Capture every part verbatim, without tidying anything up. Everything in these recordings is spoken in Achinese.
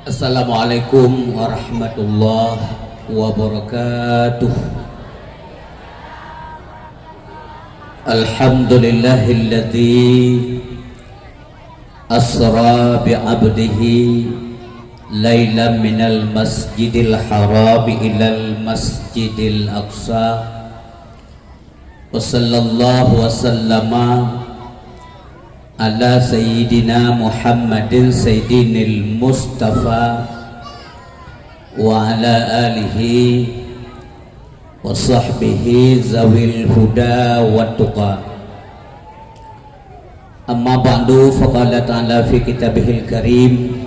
Assalamualaikum warahmatullahi wabarakatuh. Alhamdulillahilladzi asra bi 'abdihi lailan minal masjidil haram ilal masjidil aqsa. Wa sallallahu wa sallama ala sayyidina Muhammadin sayyidinil Mustafa wa ala alihi wa sahbihi zawil huda wa tuqa. Amma ba'du, faqala ta'ala fi kitabihil karim,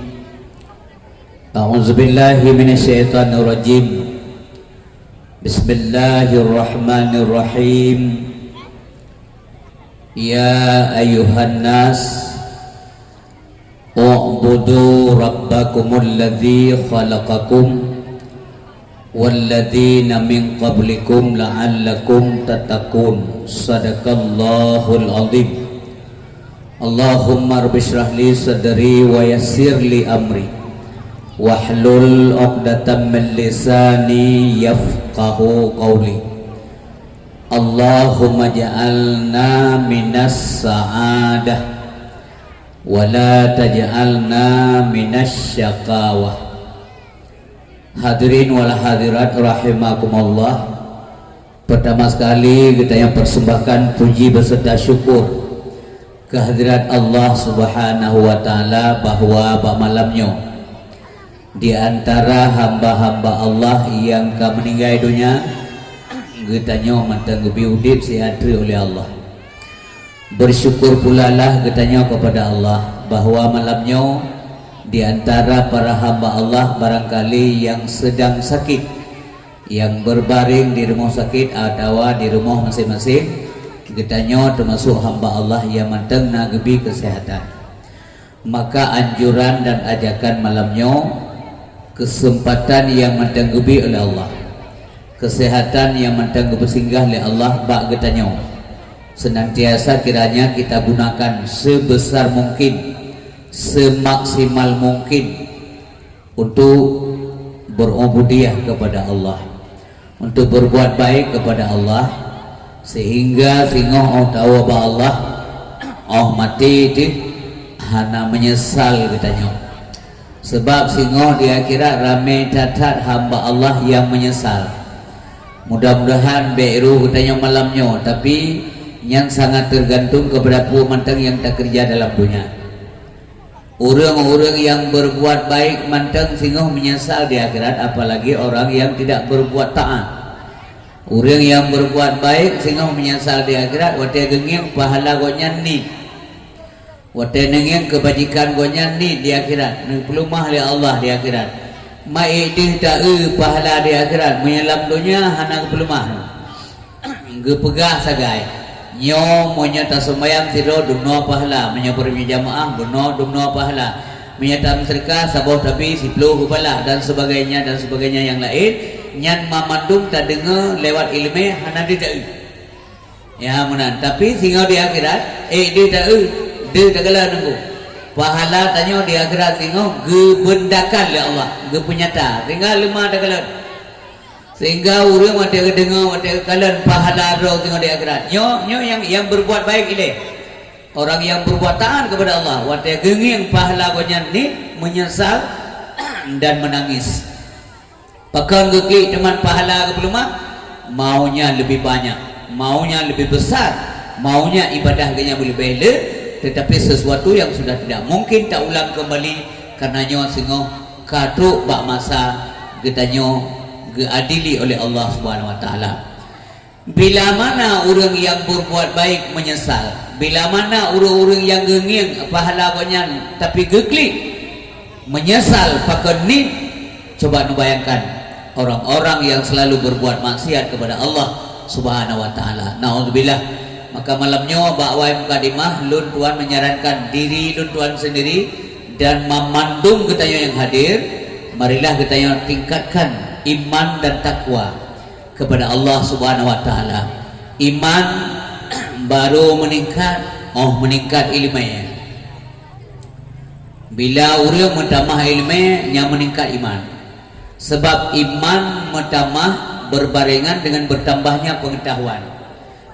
a'udzubillahi minasyaitonirrajim. Bismillahirrahmanirrahim. Ya ayyuhan nas, u'budu rabbakumul ladzi khalaqakum walladzina min qablikum la'allakum tattaqun. Sadaqallahul azim. Allahumma rabbi shrah li sadri wa yassir li amri wahlul 'uqdatam min lisani yafqahu qawli. Allahumma ja'alna minas sa'adah wa la taj'alna minasy syaqawah. Hadirin wal hadirat rahimakumullah. Pertama sekali, geutanyoe persembahkan puji beserta syukur kehadirat Allah Subhanahu wa Ta'ala bahwa bak malam nyoe, di antara hamba-hamba Allah nyang ka meuninggai donya, geutanyoe mantong geubri udeb sihat treuk uleh Allah. Bersyukur pulalah geutanyoe kepada Allah bahwa malam nyoe, di antara para hamba Allah barangkali nyang sedang sakit, nyang berbaring di rumoh sakit atawa di rumoh maséng-maséng, geutanyoe teumasok hamba Allah nyang mantong na geubri keuseuhatan. Maka anjuran dan ajakan malam nyoe, keuseumpatan nyang mantong geubri uleh Allah, keuseuhatan nyang mantong geupeusinggah lé Allah bak geutanyoe, seunantiasa kiranya kita gunakan seubesar mungkin, seumaksimal mungkin untuk berubudiyah kepada Allah, untuk berbuat baik kepada Allah, sehingga singoh 'oh tawoe bak Allah, 'oh maté teuh hana meunyeusal geutanyoe. Sebab singoh di akhirat ramé that-that hamba Allah nyang meunyeusal. Mudah-mudahan bèk roh geutanyoe malam nyoe, tapi nyan sangat tergantung kepada peue mantong nyang takeureuja dalam donya. Ureuëng-ureuëng nyang berbuat baik mantong singoh meunyeusal di akhirat, apalagi orang yang tidak berbuat taat. Ureuëng nyang berbuat baik singoh meunyeusal di akhirat, watée geungieng pahala gobnyan niet. Watée neungieng keubajikan gobnyan niet di akhirat, neupeuleumah lé Allah di akhirat. Ma ék deuh ta-eu pahala di akhirat, meunyoe lam donya hana geupeuleumah. Geupeugah sagai, "Nyoe meunyoe taseumayang sidroe dumnoe pahala, meunyoe peurumoh jamaah dumnoe, dumnoe pahala, meunyoe tameuseudekah saboh tabi siploh beubalah," dan sebagainya, dan sebagainya nyang laén, nyan mamandum tadeungoe lewat iéleumé hana deuh ta-eu. Ya, meunan. Tapi singoh di akhirat, ék deuh ta-eu, deuh takalon teungku. Pahala tanyoe di akhirat singoh geubeundakan lé Allah, geupeunyata, sehingga leumah takalon. Sehingga ureuëng watée geudeungoe, watée geukalon pahala droe singoh di akhirat. Nyoe, nyoe nyang, nyang berbuat baik ilée. Orang yang berbuat taat kepada Allah, watée geungieng pahala gobnyan niet, meunyeusal dan menangis. Pakon geuklik teuma pahala geupeuleumah? Maunya lebih banyak, maunya lebih besar, maunya ibadah geuhnyan leubeh le, tetapi sesuatu yang sudah tidak mungkin taulang kembali, karena nyoe singoh ka trok bak masa geutanyoe geuadili oleh Allah Subhanahu Wa Taala. Bila mana ureuëng nyang berbuat baik meunyeusal? Bila mana ureuëng-ureuëng nyang geungieng pahala gobnyan tapi geuklik? Meunyeusal pakon niet? Coba neubayangkan orang-orang yang selalu berbuat maksiat kepada Allah Subhanahu Wa Taala. Naudzubillah. Maka malam nyoe bak awai mukadimah, lôn tuan menyarankan diri lôn tuan sendiri dan mamandum geutanyoe nyang hadir, marilah geutanyoe tingkatkan iman dan takwa kepada Allah Subhanahu Wa Taala. Iman baru meningkat, oh, meningkat iéleumé. Bila ureuëng meutamah iéleumé, nyan meuningkat iman. Sabab iman meutamah beubaréngan deungon beutambahnya peungeutahuan.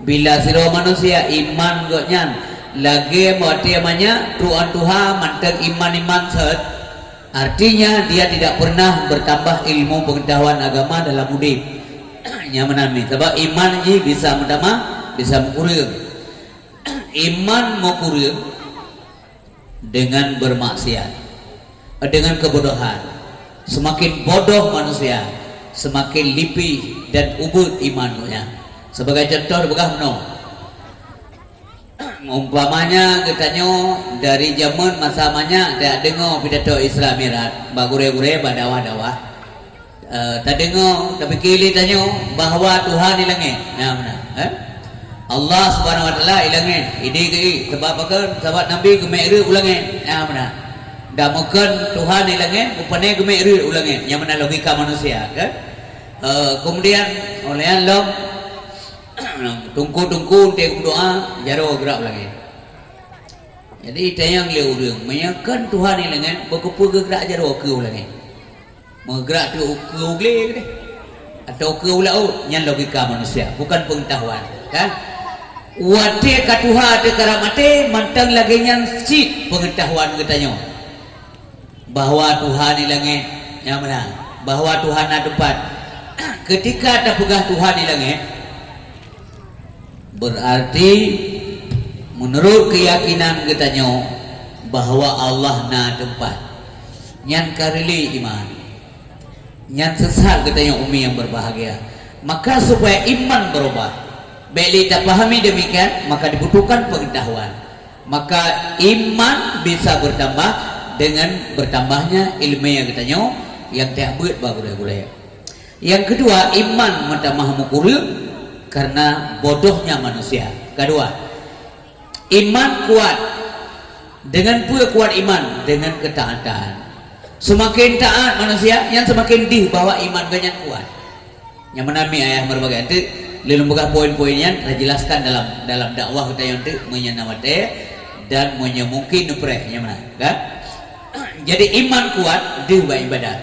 Bila sidroe manusia iman gobnyan lagée watée manyak, trok u tuha mantong iman-iman sot, artinya dia tidak pernah bertambah ilmu pengetahuan agama dalam udeb. Nyan meunan mi, sabab iman jih bisa meutamah, bisa meukureueng. Iman meukureueng dengan bermaksiat, dengan kebodohan. Semakin bodoh manusia, semakin lipih dan ubit iman gobnyan. Sebagai contoh, dipeugah meunoe. Umpamanya geutanyoe dari jameun masa manyak tadeungoe pidato Isra Mi'raj bak gurée-gurée, bak dakwah-dakwah. Eh, tadeungoe, tapike lé tanyoe bahwa Tuhan di langét. Nyan meunan, eh? Allah Subhanahu Wa Taala di langét. Idéh keu i, sabab pakon? Sabab Nabi geumé rhot u langét. Nyan meunan. Dan meukon Tuhan di langét, bukon geumé rhot u langét. Nyan meunan logika manusia, kan? Eh, kemudian, oleh nyan lom, teungku-teungku, teuk meudoa, jaroe geurak u langét. Jadi, tanyong lé ureuëng, meunyoe kon Tuhan di langét, beu keupeue geugrak jaroe keu u langét? Meugrak teuk u, keu u glé keudeh, atau keu u laôt, nyan logika manusia, bukan peungeutahuan, kan? Watée ka tuha teuka rab maté, mantong lagée nyan cit peungeutahuan geutanyoe bahwa Tuhan di langét, nyan meunan, bahwa Tuhan na teumpat. Keutika tapeugah Tuhan di langét, Beurarti, meunurot keuyakinan geutanyoe bahwa Allah na teumpat, nyan ka reulée iman. Nyan sesat geutanyoe, umi nyang berbahagia. Maka, supaya iman berubah, bék lé tapahami demikian, maka dibutuhkan pengetahuan. Maka, iman bisa bertambah dengan bertambahnya ilmu geutanyoe nyang teuh beuet bak gurée-gurée. Nyang keudua, iman meutamah meukureueng karena bodohnya manusia. Keudua, iman kuat. Dengan peue kuat iman? Dengan ketaatan. Seumaken taát manusia, nyan seumaken deuh bahwa iman geuh nyan kuat. Nyang meunan mi ayah meureubagai, eunteuk lôn peugah poin-poin nyan, tajelaskan dalam, dalam dakwah geutanyoe eunteuk, meunyoe na watée dan meunyoe mungken neupreh, nyang meunan, kan? Jadi, iman kuat deuh bak ibadat.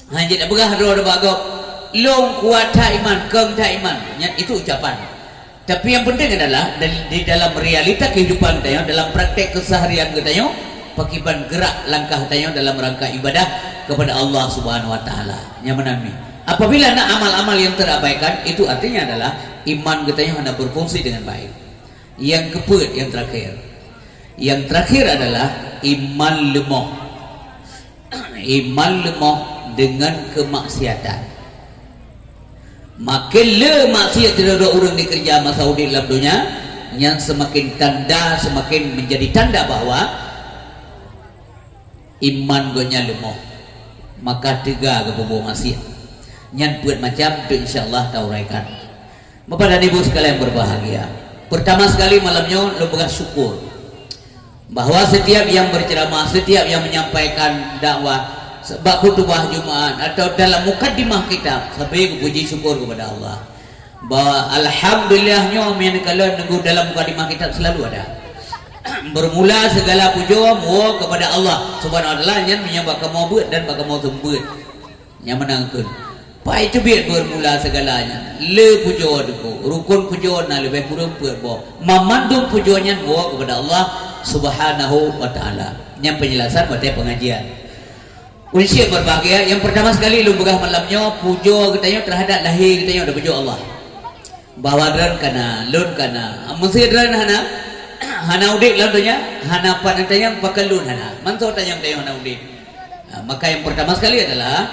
Hana jeuet tapeugah droe bak gob, "Lôn kuat that iman, kong that iman." Nyan itu ucapan. Tapi nyang penting adalah dal-, di dalam realita kehidupan geutanyoe, dalam praktek keseharian geutanyoe, pakriban gerak langkah geutanyoe dalam rangka ibadah kepada Allah Subhanahu Wa Taala. Nyang meunan mi. Apabila na amal-amal yang terabaikan, itu artinya adalah iman geutanyoe hana berfungsi dengan baik. Nyang keupeuet, nyang terakhir. Nyang terakhir adalah iman leumoh. Iman leumoh dengan kemaksiatan. Maken le maksiat sidroe-droe ureuëng dikeureuja masa udeb lam donya, nyan seumaken tanda, seumaken menjadi tanda bahwa iman gobnyan leumoh. Maka teuga geupeubuet maksiat. Nyan peuet macam tu, insya Allah tauraikan. Bapak dan Ibu sekalian berbahagia, pertama sekali malam nyoe lôn peugah syukur bahwa setiap yang berceramah, setiap yang menyampaikan dakwah, bak khutubah Jumaat atau dalam mukaddimah kitab, sabe geupuji syukur kepada Allah. Bahwa alhamdulillah nyoe meunan kalon nunggu dalam mukaddimah kitab selalu ada. Bermula segala pujoe meuwoe kepada Allah Subhanahu Wa Taala, nyan meunyoe bak kamoe beuet dan bak kamoe seumeubeuet. Nyang meunan kheun, pai teubiet bermula segala nyan. Le pujoe teuku, rukon pujoe na leubeh kureueng peuet boh. Mamandum pujoe nyan woe kepada Allah Subhanahu wa Taala. Nyan penjelasan watée pengajian. Unsyiek berbahagia, yang pertama sekali lôn peugah malam nyoe, pujoe geutanyoe terhadap lahé geutanyoe dan pujoe Allah. Bahwa droen kana, lôn kana. Meusé droen hana, hana udeb lam donya, hana pat tanyong pakon lôn hana. Mantong tanyong-tanyong hana udeb. Ha, maka yang pertama sekali adalah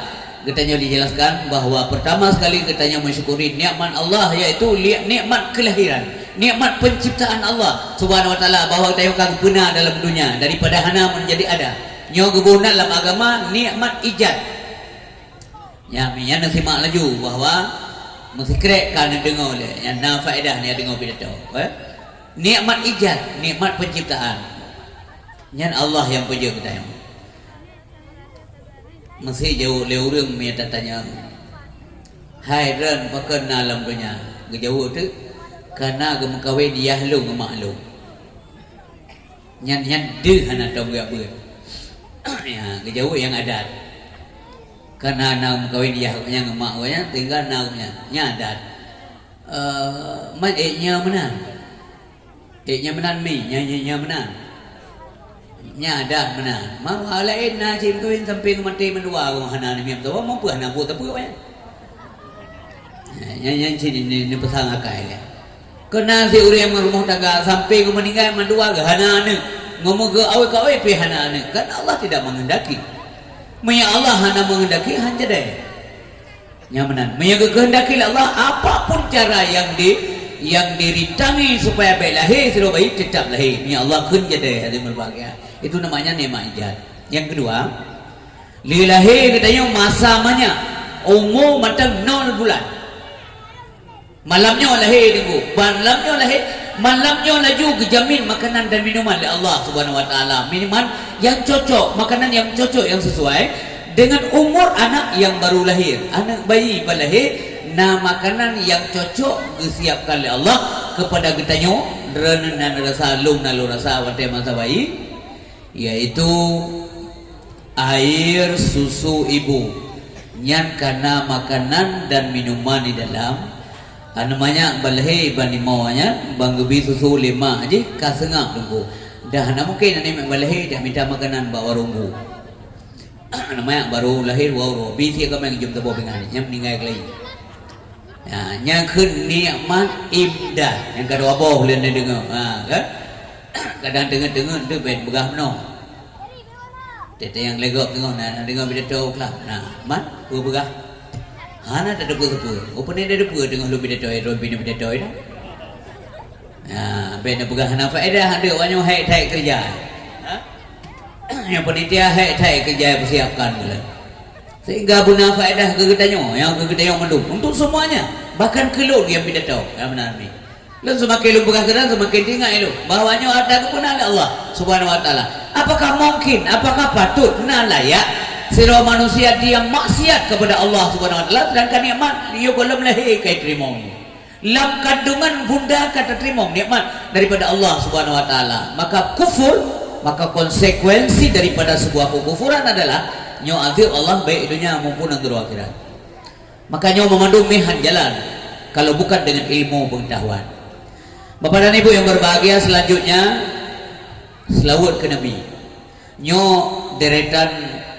geutanyoe dijelaskan bahwa pertama sekali geutanyoe mensyukuri nikmat Allah, yaitu li-, nikmat kelahiran, nikmat penciptaan Allah Subhanahu wa Taala, bahwa geutanyoe ka geupeuna dalam dunia daripada hana menjadi ada. Nyoe geuboh na lam agama nikmat ijad. Nyan, nyan neusimak laju bahwa meusikrek ka neudeungoe lé, nyan na faedah neudeungoe pidato, eh? Nikmat ijad, nikmat penciptaan. Nyan Allah nyang peujeuet geutanyoe. Meusé jaweueb lé ureuëng meunyoe tatanyong, "Hai droen, pakon na lam donya?" Geujaweueb teuk, "Kana geumeukawen yah lôn ngon mak lôn." Nyan, nyan deuh hana teubiet-biet. Ya, geujaweueb nyang adat. Kan hana meukawen yah gobnyan ngon mak gobnyan, tinggai na gobnyan. Nyan adat. Eh, man ék nyoe meunan. Ék nyoe meunan mi, nyoe, nyoe, nyoe meunan. Nyan adat meunan. Mawah laén na cit meukawen sampoe geumaté mandua gobnyan hana aneuk miet meusaboh, meunyoe hana buet sapeue nyan. Nyan, nyan cit ni, ni, ni peusang akai lé. Keu na si ureueng rumoh tangga sampoe geumeuninggai mandua geuh hana aneuk, ngon meugeu awai-kawai pih hana aneuk, kan Allah tidak menghendaki. Meunyoe Allah hana menghendaki, han jadi. Nyan meunan. Meunyoe geukeuhendaki lé Allah, apapun cara yang di, yang dirintangi supaya bèk lahé sidroe bayi, tetap lahé. Meunyoe Allah kheun jadi, hadirin berbahagia. Itu namanya nikmat ijad. Yang kedua, lheueh lahé geutanyoe masa manyak, umu mantong nol bulan. Malam nyoe lahé, Teungku. Malam nyoe lahé, malam nyoe laju geujamin makanan dan minuman lé Allah Subhanahu wa Taala. Minuman yang cocok, makanan yang cocok, yang sesuai dengan umur anak yang baru lahir. Aneuk bayi ban lahé, na makanan yang cocok geusiapkan lé Allah kepada geutanyoe, droeneuh na rasa, lôn na lôn rasa watèe masa bayi. Yaitu air susu ibu. Nyan ka na makanan dan minuman di dalam. Aneuk manyak ban lahé ban imoe nyan, ban geubi susu lé mak jih ka seungab, Teungku. Dah hana mungken aneuk manyak ban lahé jak mita makanan bak warong bu. Aneuk manyak baru lahé dua uroe, bi sie kaméng jeuem saboh pingan, nyan meuninggai keulayi. Ya, nyan kheun nikmat imdad. Nyang ka dua boh lôn deungoe. Ha, kan? Kadang teungeut-teungeut tu bèk peugah meunoe. Teuntèe nyang lé gob teungoh na, na deungoe pidato klam. Na, man, peue peugah? Hana tateupeue-teupeue. Rupanya tateupeue teungoh lôn pidato, lôn pidato dah. Na, bèk na peugah hana faedah, adak awak nyoe hèk that keureuja. Ha? Nyang panitia hèk that keureuja peusiapkan keu lôn. Sehingga beuna faedah keu geutanyoe, nyang keu geutanyoe mandum, untuk semuanya, bahkan keu lôn nyang pidato, ya meunan mi. Lôn seumaken lôn peugah keu droe, seumaken teuingat lôn bahwa nyoe atra geupeuna lé Allah Subhanahu wa Taala. Apakah mungkin, apakah patut, na layak sidroe manusia dia maksiat kepada Allah Subhanahu wa Taala, sedangkan nikmat yôh gohlom lahé ka jiteurimong? Lam kandungan bunda ka tateurimong nikmat daripada Allah Subhanahu wa Taala. Maka kufur, maka konsekuensi daripada sebuah kekufuran adalah nyoe azab Allah baik dunia maupun nanggroe akhirat. Maka nyoe meumandum meuhan jalan kalau bukan dengan ilmu pengetahuan. Bapak dan Ibu yang berbahagia, selanjutnya, selawat ke Nabi. Nyoe deretan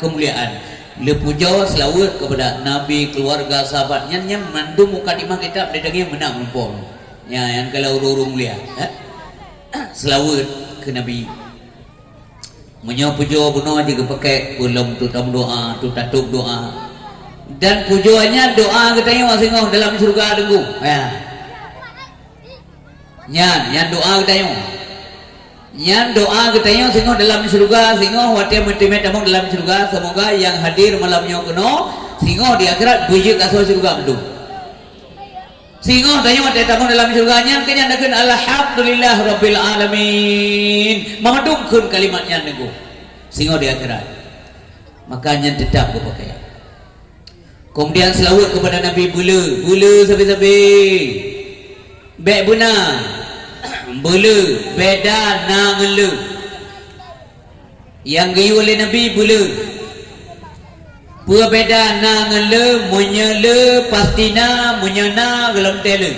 keumuliaan. Leupujoe selawat kepada Nabi, keluarga, sahabat. Nyan, nyan mandum mukadimah kitab ditangieng meunan meulumpong. Nyan, nyan kalau ureueng-ureueng mulia, eh? Selawat ke Nabi. Meunyoe pujoe bunoe jih geupakèk, peulom tu tameudoa, tu tatôb doa. Dan pujoe nyan doa geutanyoe singoh dalam syeuruga, Teungku. Ya. Nyan, nyan doa geutanyoe. Nyan doa geutanyoe singoh dalam syeuruga, singoh watèe meuteumé tamong dalam syeuruga, semoga nyang hadir malam nyoe keunoe, singoh di akhirat beujeuet asoe syeuruga mandum. Singoh tanyoe watèe tamong dalam syeuruga nyan, keu nyan takheun, "Alhamdulillah Rabbil Alamin." Mandum kheun kalimat nyan, Teungku. Singoh di akhirat. Maka nyan teutap geupakèk. Keumudian seulaweuet keupada Nabi, beuleu, beuleu sabe-sabe. Bèk beuna. Beuleu, beda na ngon leu. Nyang geuyue lé Nabi beuleu. Peue beda na ngon leu? Meunyoe leu pasti na, meunyoe na gohlom teuh leu.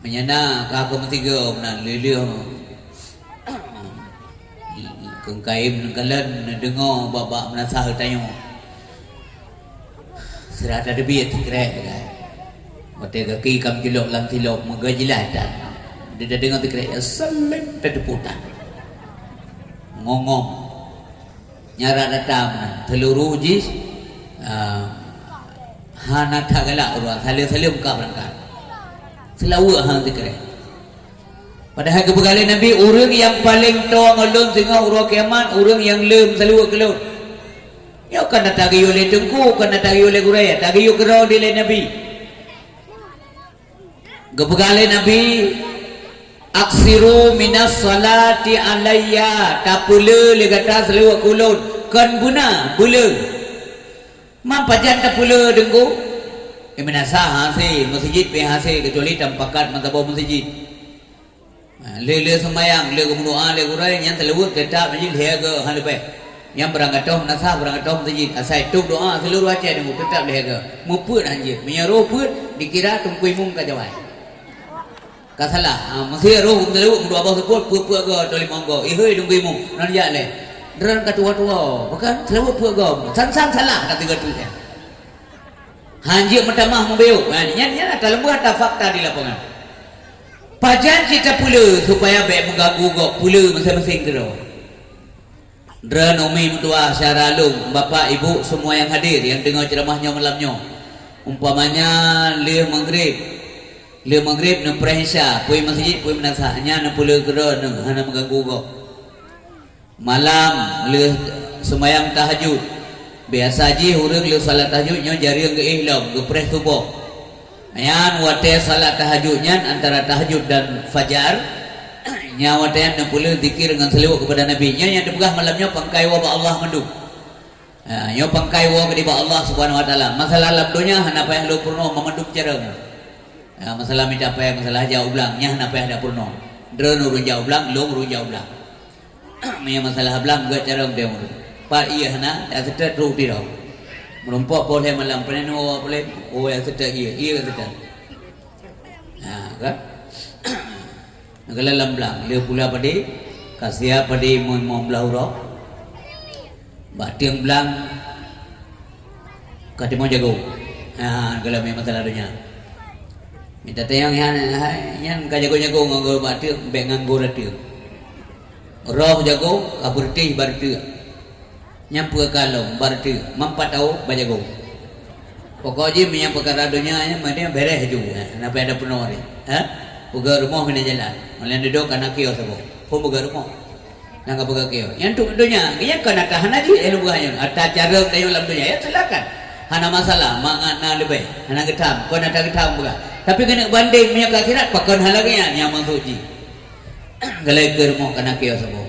Meunyoe na ka keu meusigoe meunan leu-leu. Keu kayém neukalon neudeungoe bak-bak meunasah tanyoe. Sira tateubiet sikrek, kan. Watèe gaki ka meuculok lam silop, meuga jilah tan. Dia tadeungoe sikrek, ya, selem tateupeue tan. Ngongom. Nyarak data meunan. Seuluruh jih, ah, hana that galak ureueng. Saleuem-saleuem ka beurangkat. Seulaweuet han sikrek. Padahai geupeugah lé Nabi, "Ureueng nyang paleng toe ngon lôn singoh uroe kiamat, ureueng nyang leuem seulaweuet keu lôn." Nyoe kon na tageuyue lé teungku, kon na tageuyue lé gurèe, tageuyue keudroe dilèe Nabi. Geupeugah lé Nabi, "Aksiru minas salati alayya," tapeuleu lé gata seulaweuet keu ulôn. Kon beuna, beuleu. Man pajan tapeuleu teungku? Eh, meunasah hase, meuseujid pih hase, keucuali tamupakat meusaboh meuseujid. Ha, lé-lé seumayang, lé geumeudoá, lé gurée, nyan seulaweuet teutap jih lhée goe, hana leubeh. Nyang beurangkat tom meunasah, beurangkat tom meuseujid, asai tôb doá seuluruh Aceh Timu teutap lhée goe. Meupeuet hanjeuet. Meunyoe roh peuet, dikira teungku imum ka jawai. Ka salah. Ha, meusé roh seulaweuet meudua boh seupôt, peuet-peuet goe atau limong goe. Ihôi teungku imum, nan jak lé. Droen ka tuwoe-tuwoe, bahkan seulaweuet peuet goe. San-san salah ka tiga tu ya. Hanjeuet meutamah meubeuet. Ha, nyan, nyan ata leumbah ata fakta di lapangan. Pajan cit tapeulé supaya bék meuganggu gob, peulé masing-masing keudroe. Droen umi meutuah syara lôn, bapak, ibu, semua yang hadir, yang dengar ceramah nyoe malam nyoe. Umpamanya lheueh maghrib, lheueh maghrib neupreh isya, pui masjid, pui meunasah, nyan neupeulé keudroe neuh, hana meuganggu gob. Malam lheueh seumayang tahajud. Biasa jih ureuëng lheueh salat tahajud nyoe jareueng geuéh lom, geupreh tuboh. Nyan watée salat tahajud nyan antara tahajud dan fajar, nyan watée nyan neupeulé zikir ngon seulaweuet keupada Nabi. Nyan nyang teupeugah malam nyoe pangkai woe bak Allah mandum. Ha, nyoe pangkai woe keudeh bak Allah Subhanahu Wa Taala. Masalah lam donya hana payah lôn peurunoe mandum cara nyan. Ha, masalah mita péng, masalah jak u blang, nyan hana payah lôn peurunoe. Droen ureuëng jak u blang, lôn ureuëng jak u blang. Meunyoe masalah blang, gét carông deh ureuëng. Pat ié hana, dak seutôt trok sidroe. Meurumpok poh lhée malam, peunoh nyoe poh lhée, oh, nyang seutôt ié, ié ka seutôt. Ha, kan? Neukalon lam blang, lheueh pula padé, ka siap padé limong blah uroe. Bak tieng blang, ka timoh jagong. Ha, neukalon meumasalah donya. Mita teunyang nyan, nyan ka jagong-jagong nganggo bak tieng, bék nganggo ateueng. Roh jagong ka beureutéh bak ateueng. Nyang peue kalon bak ateueng, mampat tahu bak jagong. Pokok jih meunyoe peukara donya nyan, meunyoe beres ju, ha, sampai ada peunoh hari. Ha? Peugah rumoh keuneuk jalan. Malam duduk kana kios saboh. Phon peugah rumoh. Nyang ka peugah kios. Nyang tu donya, nyang kana tahan haji, eh, lubah nyan. Ata cara tayong lam donya, ya silakan. Hana masalah, mangat na leubeh, hana geutam, kon ata geutam peugah. Tapi keuneuk bandeng meunyoe ka akhirat, pakon hal lagée nyan, nyang maksud jih. Galai keu rumoh kana kios saboh.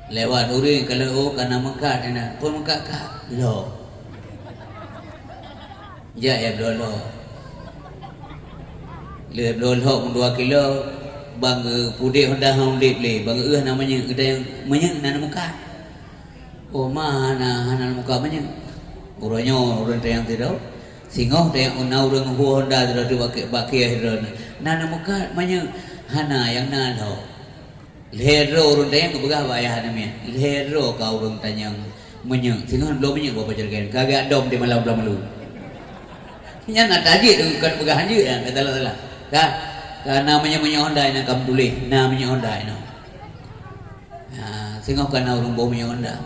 Lewat ureuëng ka lheueh, oh, kana meukat inan. Peue meukat ka? Lhok. Jak ya bloe lhok. Lheueh bloe lhok meudua kilo, bang geupudek honda han udeb lé, bang geuéh na meunyeuk, geutanyoe meunyeuk na meukat. Oh, ma hana, hana meukat meunyeuk. Uroe nyoe ureuëng teunyang sidroe. Singoh teunyang na ureuëng hue honda sidroe teuh bak, bak kieh sidroe. Na, na meukat meunyeuk? Hana, nyang na lhok. Lhée droe ureuëng teunyang geupeugah bak ayah namiet. Lhée droe ka ureuëng tanyong meunyeuk. Singoh bloe meunyeuk bak peucregan. Ka geudom di malam bulan malu. Nyan na tajik tu, kon peugah hanjeuet nyan, ka salah-salah. Ka, ka na meunyeuk-meunyeuk honda nyang ka meutuléh, na meunyeuk honda inoe. Ha, singoh ka na ureuëng boh meunyeuk honda.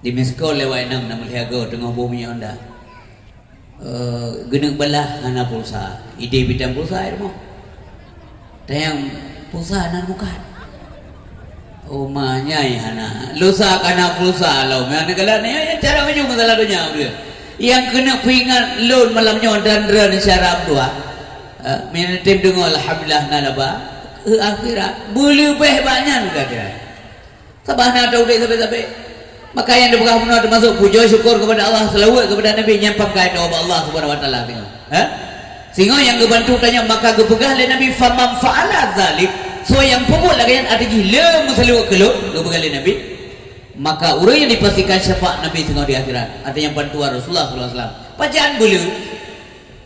Di miskol lewat inong na meuliha goe teungoh boh meunyeuk honda. Eh, geuneuk balah hana pulsa. Ideh bidan pulsa, ya, rumoh. Tayang pulsa na meukat. Oh, ma nyai hana. Lusa kana pulsa lom. Nyang neukalon nyan, nyan cara meunyoe masalah donya dia. Nyang keuneuk peuingat lôn malam nyoe dan droen syara meutuah. Eh, meunyoe tem deungoe, alhamdulillah, na laba. Eh, akhirat. Beuleubeh bak nyan ka kira. Sabab hana ata udeb sabe-sabe. Maka nyang dipeugah bunoe teumasuk pujoe syukur keupada Allah, seulaweuet keupada Nabi, nyan pangkai doa bak Allah Subhanahu Wa Taala singoh. Ha? Singoh nyang geubantu tanyoe, maka geupeugah lé Nabi, "Faman fa'ala dzalik," soe nyang peubuet lagée nyan ateueh jih le meuseulaweuet keu lôn, geupeugah lé Nabi, maka ureuëng nyan dipastikan syafaat Nabi singoh di akhirat. Artinya bantuan Rasulullah sallallahu alaihi wasallam. Pajan beu le?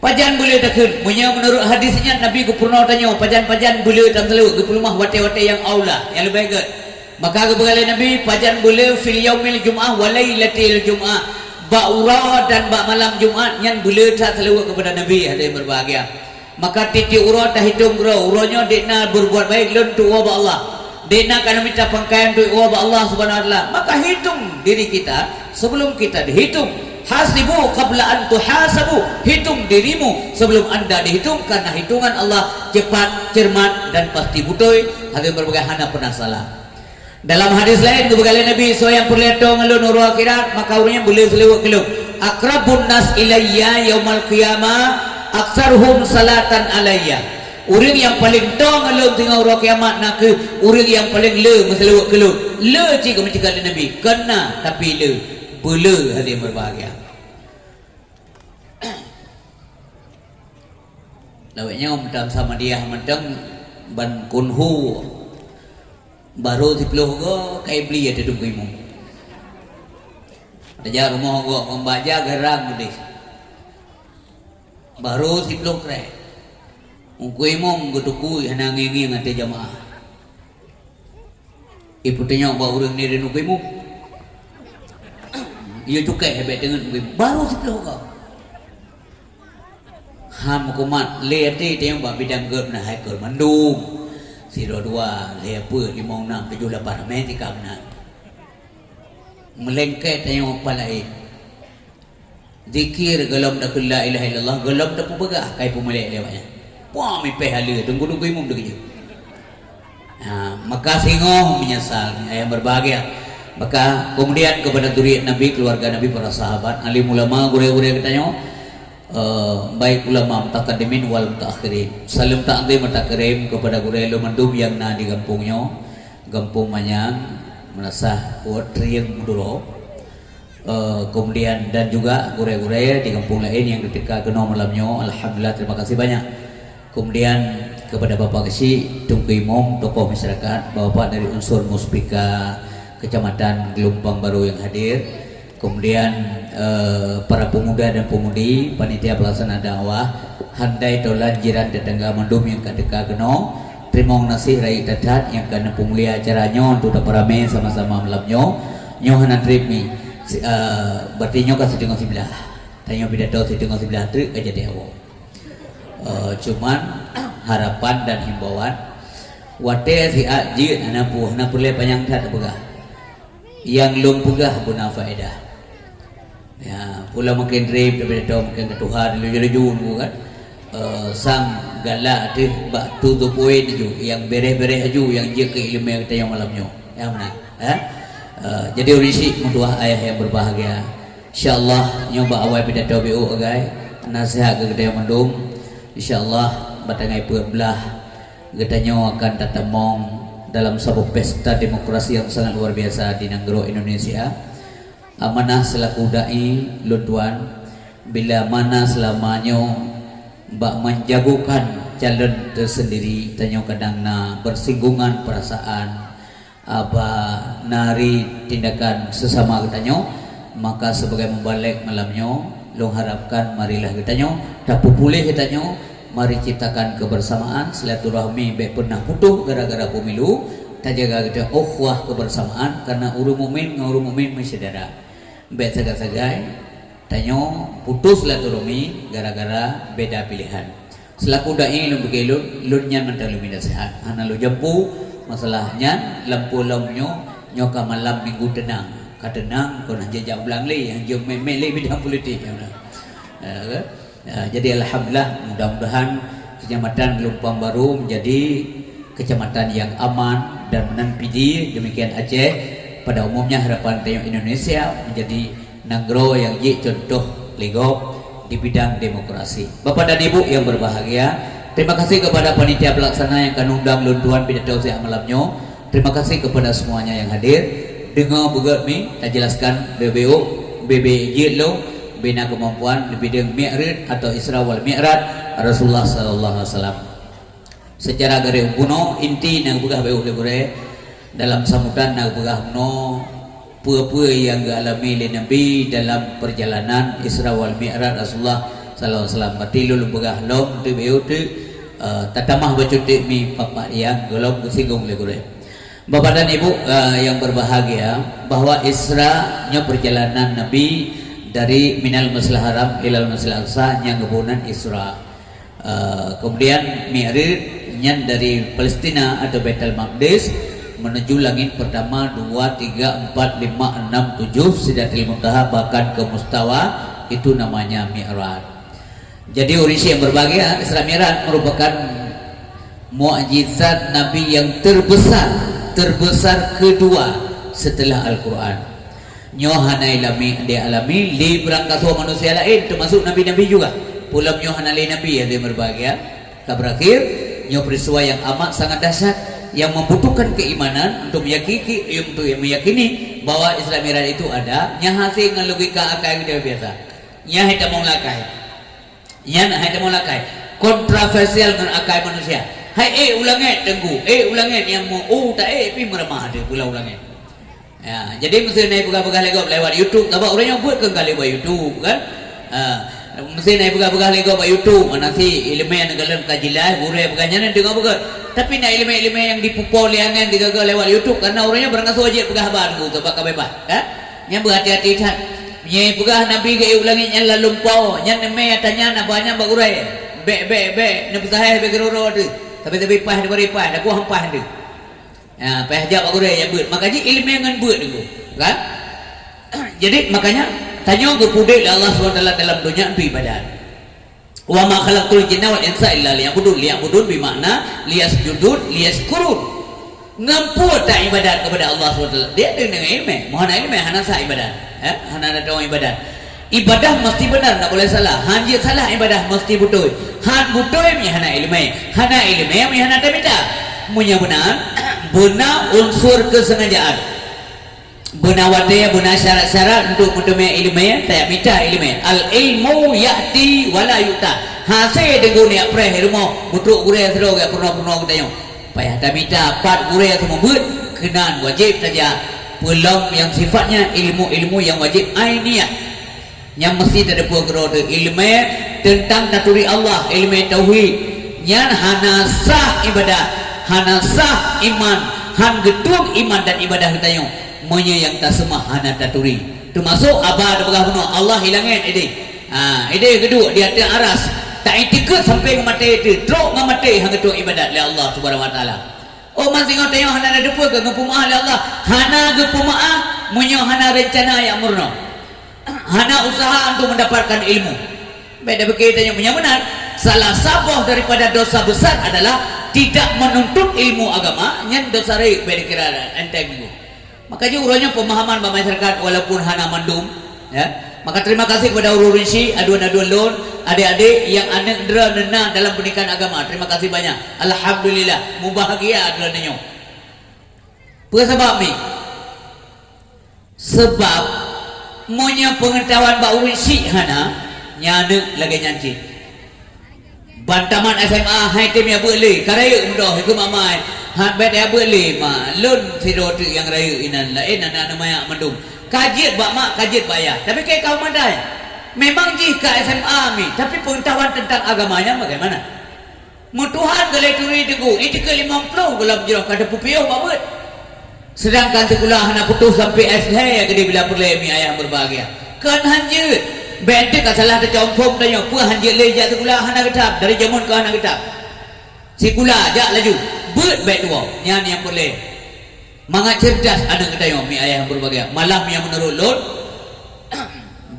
Pajan beu le takheun? Meunyoe meunurot hadis nyan Nabi geupeurunoe tanyoe, pajan-pajan beu le tameuseulaweuet, geupeuleumah watée-watée nyang aula, nyang leubeh gét. Maka geupeugah lé Nabi, pajan beu le fil yaumil jum'ah wa lailatil jum'ah, bak uroe dan bak malam Jumat nyan beu le that seulaweuet keupada Nabi, hadirin berbahagia. Maka tieb-tieb uroe tahitong keudroe, uroe nyoe dek na berbuat baik lôn tuwoe bak Allah. Dek na ka neumita pangkaian tuwoe bak Allah Subhanahu Wa Taala. Maka hitung diri kita sebelum kita dihitung. Hasibu qabla an tuhasabu. Hitung dirimu sebelum anda dihitung, karena hitungan Allah cepat, cermat, dan pasti beutôi. Hadirin berbahagia, hana pernah salah. Dalam hadis laén geupeugah lé Nabi, "Soe nyang peureulée toe ngon lôn uroe akhirat, maka ureuëng nyan beu le seulaweuet keu lôn." "Aqrabun nas ilayya yaumal qiyamah aktsaruhum salatan alayya." Ureuëng nyang paleng toe ngon lôn singoh uroe kiamat nakeuh ureuëng nyang paleng le meuseulaweuet keu lôn. Le cit geumeuceukat lé Nabi, kon na, tapi le. Beu le, hadirin berbahagia. Awaknyan meutam Samadiyah mantong ban kunhu baru siploh go ka ibli ya teudong imum. Tajak rumoh go ngon baja garang udeh. Baru siploh krek. Ungku imum geutukui hana ngieng-ngieng até jamaah. Ipeutunyok bak ureuëng ni rindu kuimu. Ia cukai hebek dengan kuimu. Baru siploh go. Han meukumat lé até teunyok bak bidang geup na hai keu mandum. Sidroe dua, lhée peuet, limong, nam, tujoh, lapan, ramé tika meunan. Meulengket teunyok palaén. Zikir golom takheun la ilaha illallah, golom tapeupeugah kai peumuléh lé awaknyan. Puah mipéh haleue teungku-teungku imum teukeujeuet. Ha, maka singoh menyesal, ayah berbahagia. Maka kemudian kepada zuriat Nabi, keluarga Nabi, para sahabat, alim ulama, gurée-gurée geutanyoe, eh, baik ulama mutakaddimin wal mutaakhirin. Salam takzim mutakirim kepada gurée lôn mandum nyang na di gampông nyoe, Gampông Manyang, Meunasah, Trieng, Madura. Eh, kemudian dan juga gurée-gurée di gampông laén nyang geuteuka keunoe malam nyoe, alhamdulillah, terima kasih banyak. Kemudian kepada Bapak Keuchik, Teungku Imum, tokoh masyarakat, Bapak dari unsur Muspika Kecamatan Geulumpang Barô nyang hadir. Kemudian, eh, para pemuda dan pemudi, panitia pelaksana dakwah, handai tolan jiran tetangga mandum nyang ka teuka keunoe, teurimong gaséh rayeuk that-that nyang ka neupeumulia acara nyoe untuk tapeuramé sama-sama malam nyoe. Nyoe hana trép mi. Si-, eh, berarti nyoe ka siteungoh siblaih. Tanyoe pidato siteungoh siblaih treuk ka jadi awak. Eh, cuman harapan dan himbauan, watée siat jeuet hana pu-, hana peureulée panyang that tapeugah. Nyang lôn peugah beuna faedah. Ya, pula makin rem, tapi dah makin ketuha, laju-laju nunggu kan. Eh, sang galak teuh bak tu tu poin aju, nyang bereh-bereh aju, nyang jeuet keu ileumé geutanyoe malam nyoe. Ya, meunan, eh? Eh, jadi ureuëng syiek meutuah ayah nyang berbahagia. Insya Allah, nyoe bak awai pidato B O agai, nasihat keu geutanyoe mandum. Insya Allah, batangai peuet blah geutanyoe akan tatamong dalam saboh pesta demokrasi nyang sangat luar biasa di nanggroe Indonesia. Amanah selaku dai lôn tuan, bila mana selama nyoe bak menjagokan calon tersendiri, tanyoe kadang na bersinggungan perasaan, aba nari tindakan sesama geutanyoe, maka sebagai mubalek malam nyoe, lôn harapkan marilah geutanyoe, tapeupuléh geutanyoe, mari ciptakan kebersamaan, silaturahmi bék pernah putoh gara-gara pemilu, tajaga geutanyoe ukhuwah kebersamaan, karena ureuëng mukmin ngon ureuëng mukmin meusyedara. Bék sagai-sagai tanyoe putoh silaturahmi gara-gara beda pilihan. Selaku dai lôn bagi lôn, lôn nyan mantong lôn minta sihat. Hana lôn jampu masalah nyan lam pulo lom nyoe, nyoe ka malam minggu teunang. Ka teunang kon hana jak blang lé, nyang jeuet mé-mé lé bidang politik nyoe. Eh, kan? Eh, jadi alhamdulillah, mudah-mudahan Kecamatan Geulumpang Barô menjadi kecamatan yang aman dan meunan Fiji, demikian Aceh. Pada umumnya harapan tanyoe Indonesia menjadi nanggroe nyang jeuet contoh lé gob di bidang demokrasi. Bapak dan Ibu yang berbahagia, terima kasih kepada panitia pelaksana nyang ka undang lôn tuan pidato siang malam nyoe. Terima kasih kepada semuanya yang hadir. Deungoe beugét mi tajelaskan B B O, B B jeuet lom bina kemampuan di bidang Mi'raj atau Isra wal Mi'raj Rasulullah sallallahu alaihi wasallam. Secara garis bunoe, inti nyang geupeugah bak ulée gurée, dalam sambutan nyang geupeugah bunoe, peue-peue nyang geualami lé Nabi dalam perjalanan Isra wal Mi'raj Rasulullah sallallahu alaihi wasallam. Berarti lôn peugah lom teuk beu teuk, eh, tatamah bacut teuk mi pat-pat nyang gohlom geusinggung lé gurée. Bapak dan Ibu, eh, yang berbahagia, bahwa Isra nyoe perjalanan Nabi dari Minal Masjidil Haram ilal Masjidil Aqsa nyang geuboh nan Isra. Eh, kemudian Mi'raj nyan dari Palestina atau Baitul Maqdis menuju langit pertama, dua, tiga, empat, lima, enam, tujuh, Sidratil Muntaha, bahkan ke Mustawa, itu namanya Mi'raj. Jadi ureuëng syiek yang berbahagia, Isra Mi'raj merupakan mukjizat Nabi yang terbesar, terbesar kedua setelah Al-Quran. Nyoe hana ilami, dialami lé beurangkasoe manusia laén, termasuk nabi-nabi juga. Pulom nyoe hana lé nabi, ya, dia berbahagia. Ka berakhir, nyoe peristiwa yang amat sangat dahsyat, yang membutuhkan keimanan untuk meyakini, untuk meyakini bahwa Isra Mi'raj itu ada, nyang hase ngon logika akai geutanyoe biasa. Nyan hai tamong lakai. Nyan hai tamong lakai. Kontroversial ngon akai manusia. Hai ék u langét teungku, ék u langét nyang mo, oh, ta ék pih meuramah teuh pula u langét. Ya, jadi meuseu na peugah-peugah lé gob lewat YouTube, sabab ureuëng nyang buet keu galak bak YouTube kan. Ha, meuseu na peugah-peugah lé gob bak YouTube, mana si ileumé neukalon ka jeulaih, gurée peugah nyan deungoe beugét. Tapi na ileumé-ileumé nyang dipupo lé angén digaga lewat YouTube, karena ureuëng nyan barangkasoe jeuet peugah haba teungku, sabab ka beubaih, kan? Nyan beuhati-hati that. Nyang peugah Nabi geuék u langét nyan lam lumpoe, nyan neumé tanya na banyak bak gurée. Bék, bék, bék, neupeusahéh bék keuroro teuh. Tapi, tapi paih daripada paih, dah buah paih teuh. Ya, paih jak bak gurée nyang beuet. Maka jih ileumé ngon beuet teungku, kan? Jadi makanya tanyoe geupeuudép lé Allah Subhanahu Wa Taala dalam donya untuk ibadat. "Wa ma khalaqtul jinna wal insa illa liya'budun." Liya'budun bi makna liyasjudun, liyasykurun. Ngon peue ta ibadat kepada Allah Subhanahu Wa Taala? Dia dengan ilmu. Mohon ilmu hana sah ibadat. Eh, hana ada orang ibadat. Ibadah mesti benar, tak boleh salah. Han jeuet salah ibadah mesti beutôi. Han beutôi meunyo hana ilmu. Hana ilmu meunyo hana tamita. Meunyo beuna, beuna unsur kesengajaan. Beuna watée, beuna syarat-syarat untuk meuteumé ileumé, tajak mita ileumé. Al-ilmu ya'ti wa la yu'ta. Hase deungon jak preh rumoh, mutrok gurée sidroe gak peurunoe-peurunoe geutanyoe. Payah tamita pat gurée seumeubeuet, keunan wajéb tajak peulom nyang sifatnya ilmu-ilmu nyang wajéb ainiah. Nyang meusti tateupeue keudroe teuh ileumé teuntang taturi Allah, ileumé tauhid. Nyan hana sah ibadah, hana sah iman, han geutueng iman dan ibadah geutanyoe meunyoe nyang taseumah hana taturi. Teumasok haba teupeugah bunoe, Allah i langét idéh. Ha, idéh geuduek di ateueh aras. Ta-itikeuet sampoe ngon maté teuh, trok ngon maté han geutueng ibadat lé Allah Subhanahu Wa Taala. Oh, man singoh tanyoe hana na teupeue keu geupeumeu'ah lé Allah, hana geupeumeu'ah meunyoe hana reuncana nyang meurunoe. Hana usaha untuk mendapatkan ilmu. Bék tapike tanyoe meunyoe meunan, salah saboh daripada dosa besar adalah tidak menuntut ilmu agama, nyan dosa rayeuk bék dikira enteng nyoe. Maka jih uroe nyoe pemahaman bak masyarakat walaupun hana mandum, ya. Maka terima kasih kepada ureuëng-ureuëng syik, aduen-aduen lôn, adik-adik yang aneuk droeneuh na dalam pendidikan agama. Terima kasih banyak. Alhamdulillah, mubahagia droeneuh nyoe. Peue sabab mi? Sabab meunyoe peungeutahuan bak ureuëng syik hana, nyan aneuk lagée nyan cit. Ban tamat S M A hai tem jak beuet lé, ka rayeuk mudoh, ikeu mak mai. Ha, bék jak beuet lé, mak. Lôn sidroe teuk nyang rayeuk inan, laén aneuk-aneuk manyak mandum. Ka jeuet bak mak, ka jeuet bak yah. Tapi keu kaum madai, memang jih ka S M A mi, tapi peungeutahuan teuntang agama nyan bagaimana? Meutuhan keu lhée turi teungku, i teukeue limong ploh gohlom jroh ka teupeupiyôh bak beuet. Seudangkan sikula hana putôh sampoe S lhée keudeh bila peureulée mi ayah meubahagia. Kon han jeuet. Bék teuk ka salah teucok phon tanyoe, peue han jeuet lé jak sikula hana geutab, dari jameun ka hana geutab. Sikula jak laju, beuet bék tuwoe, nyan nyang peureulée. Mangat cerdas aneuk geutanyoe mi ayah meubahagia. Malah mi nyang meunurot lôn,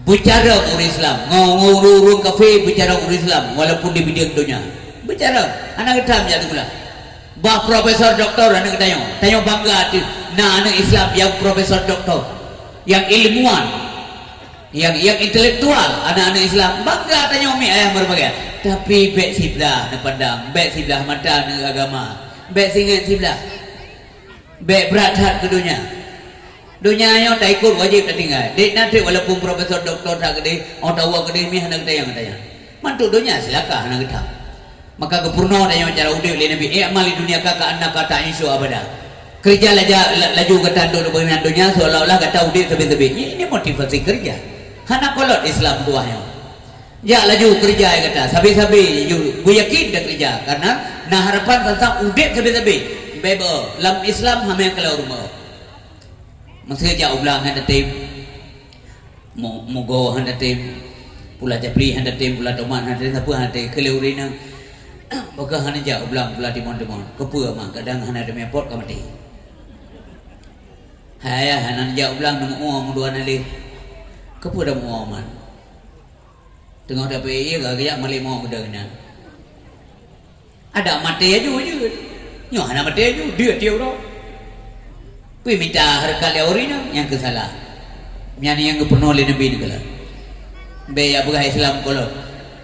beucarông ureuëng Islam, ngon, ngon ureuëng-ureuëng kafé beucarông ureuëng Islam, walaupun di bidang donya. Beucarông, hana geutam jak sikula. Bah profesor doktor aneuk geutanyoe, tanyoe bangga teuh na aneuk Islam nyang profesor doktor, nyang ilmuwan, nyang, nyang intelektual, aneuk-aneuk Islam. Bangga tanyoe mi ayah meubahagia. Tapi bék siblah neupandang, bék siblah mata neugagama, bék singet siblah. Bék brat that keu donya. Donya nyoe taikot wajéb tatinggai. Dék na teuk walaupun profesor doktor that keudeh, oh tawoe keudeh mi hana geutanyong-tanyong. Mantuk donya silaka hana geutam. Maka geupeurunoe tanyoe cara udép lé Nabi, "I'mal li dunyaka ka'annaka ta'isyu abada." Keureuja laja-, la-, laju gata untuk beunan donya seolah-olah gata udép sabe-sabe. Ini motivasi keureuja. Hana kolot Islam tuah nyoe. Jak laju keureuja gata, sabe-sabe ju-, geuyakin takeureuja, karena na harapan teuntang udép sabe-sabe. Bebo, lam Islam hana keuleur rumoh. Meuseu jak u blang hana tem, mu-, mugo hana tem, pula japli hana tem, pula tomat hana tem, sapeue hana tem, keu lheueh ureueng inong. Bagaih hana jak u blang pula timon-timon. Keupeue ma kadang hana teumé pot ka maté. Hai ayah hana jak u blang neumeu'oe meudua naleh. Keupeue dah meu'oe man? Teungoh dapeuék ié ka geujak malée mo meudeungon nyan. Adak maté aju jeuet. Nyoe hana maté aju, deuek tiep uroe. Pih mita hareukat lé ureueng nyan, nyang keusalah. Nyan nyang geupeurunoe lé Nabi neukalon. Bék jak peugah Islam kolot.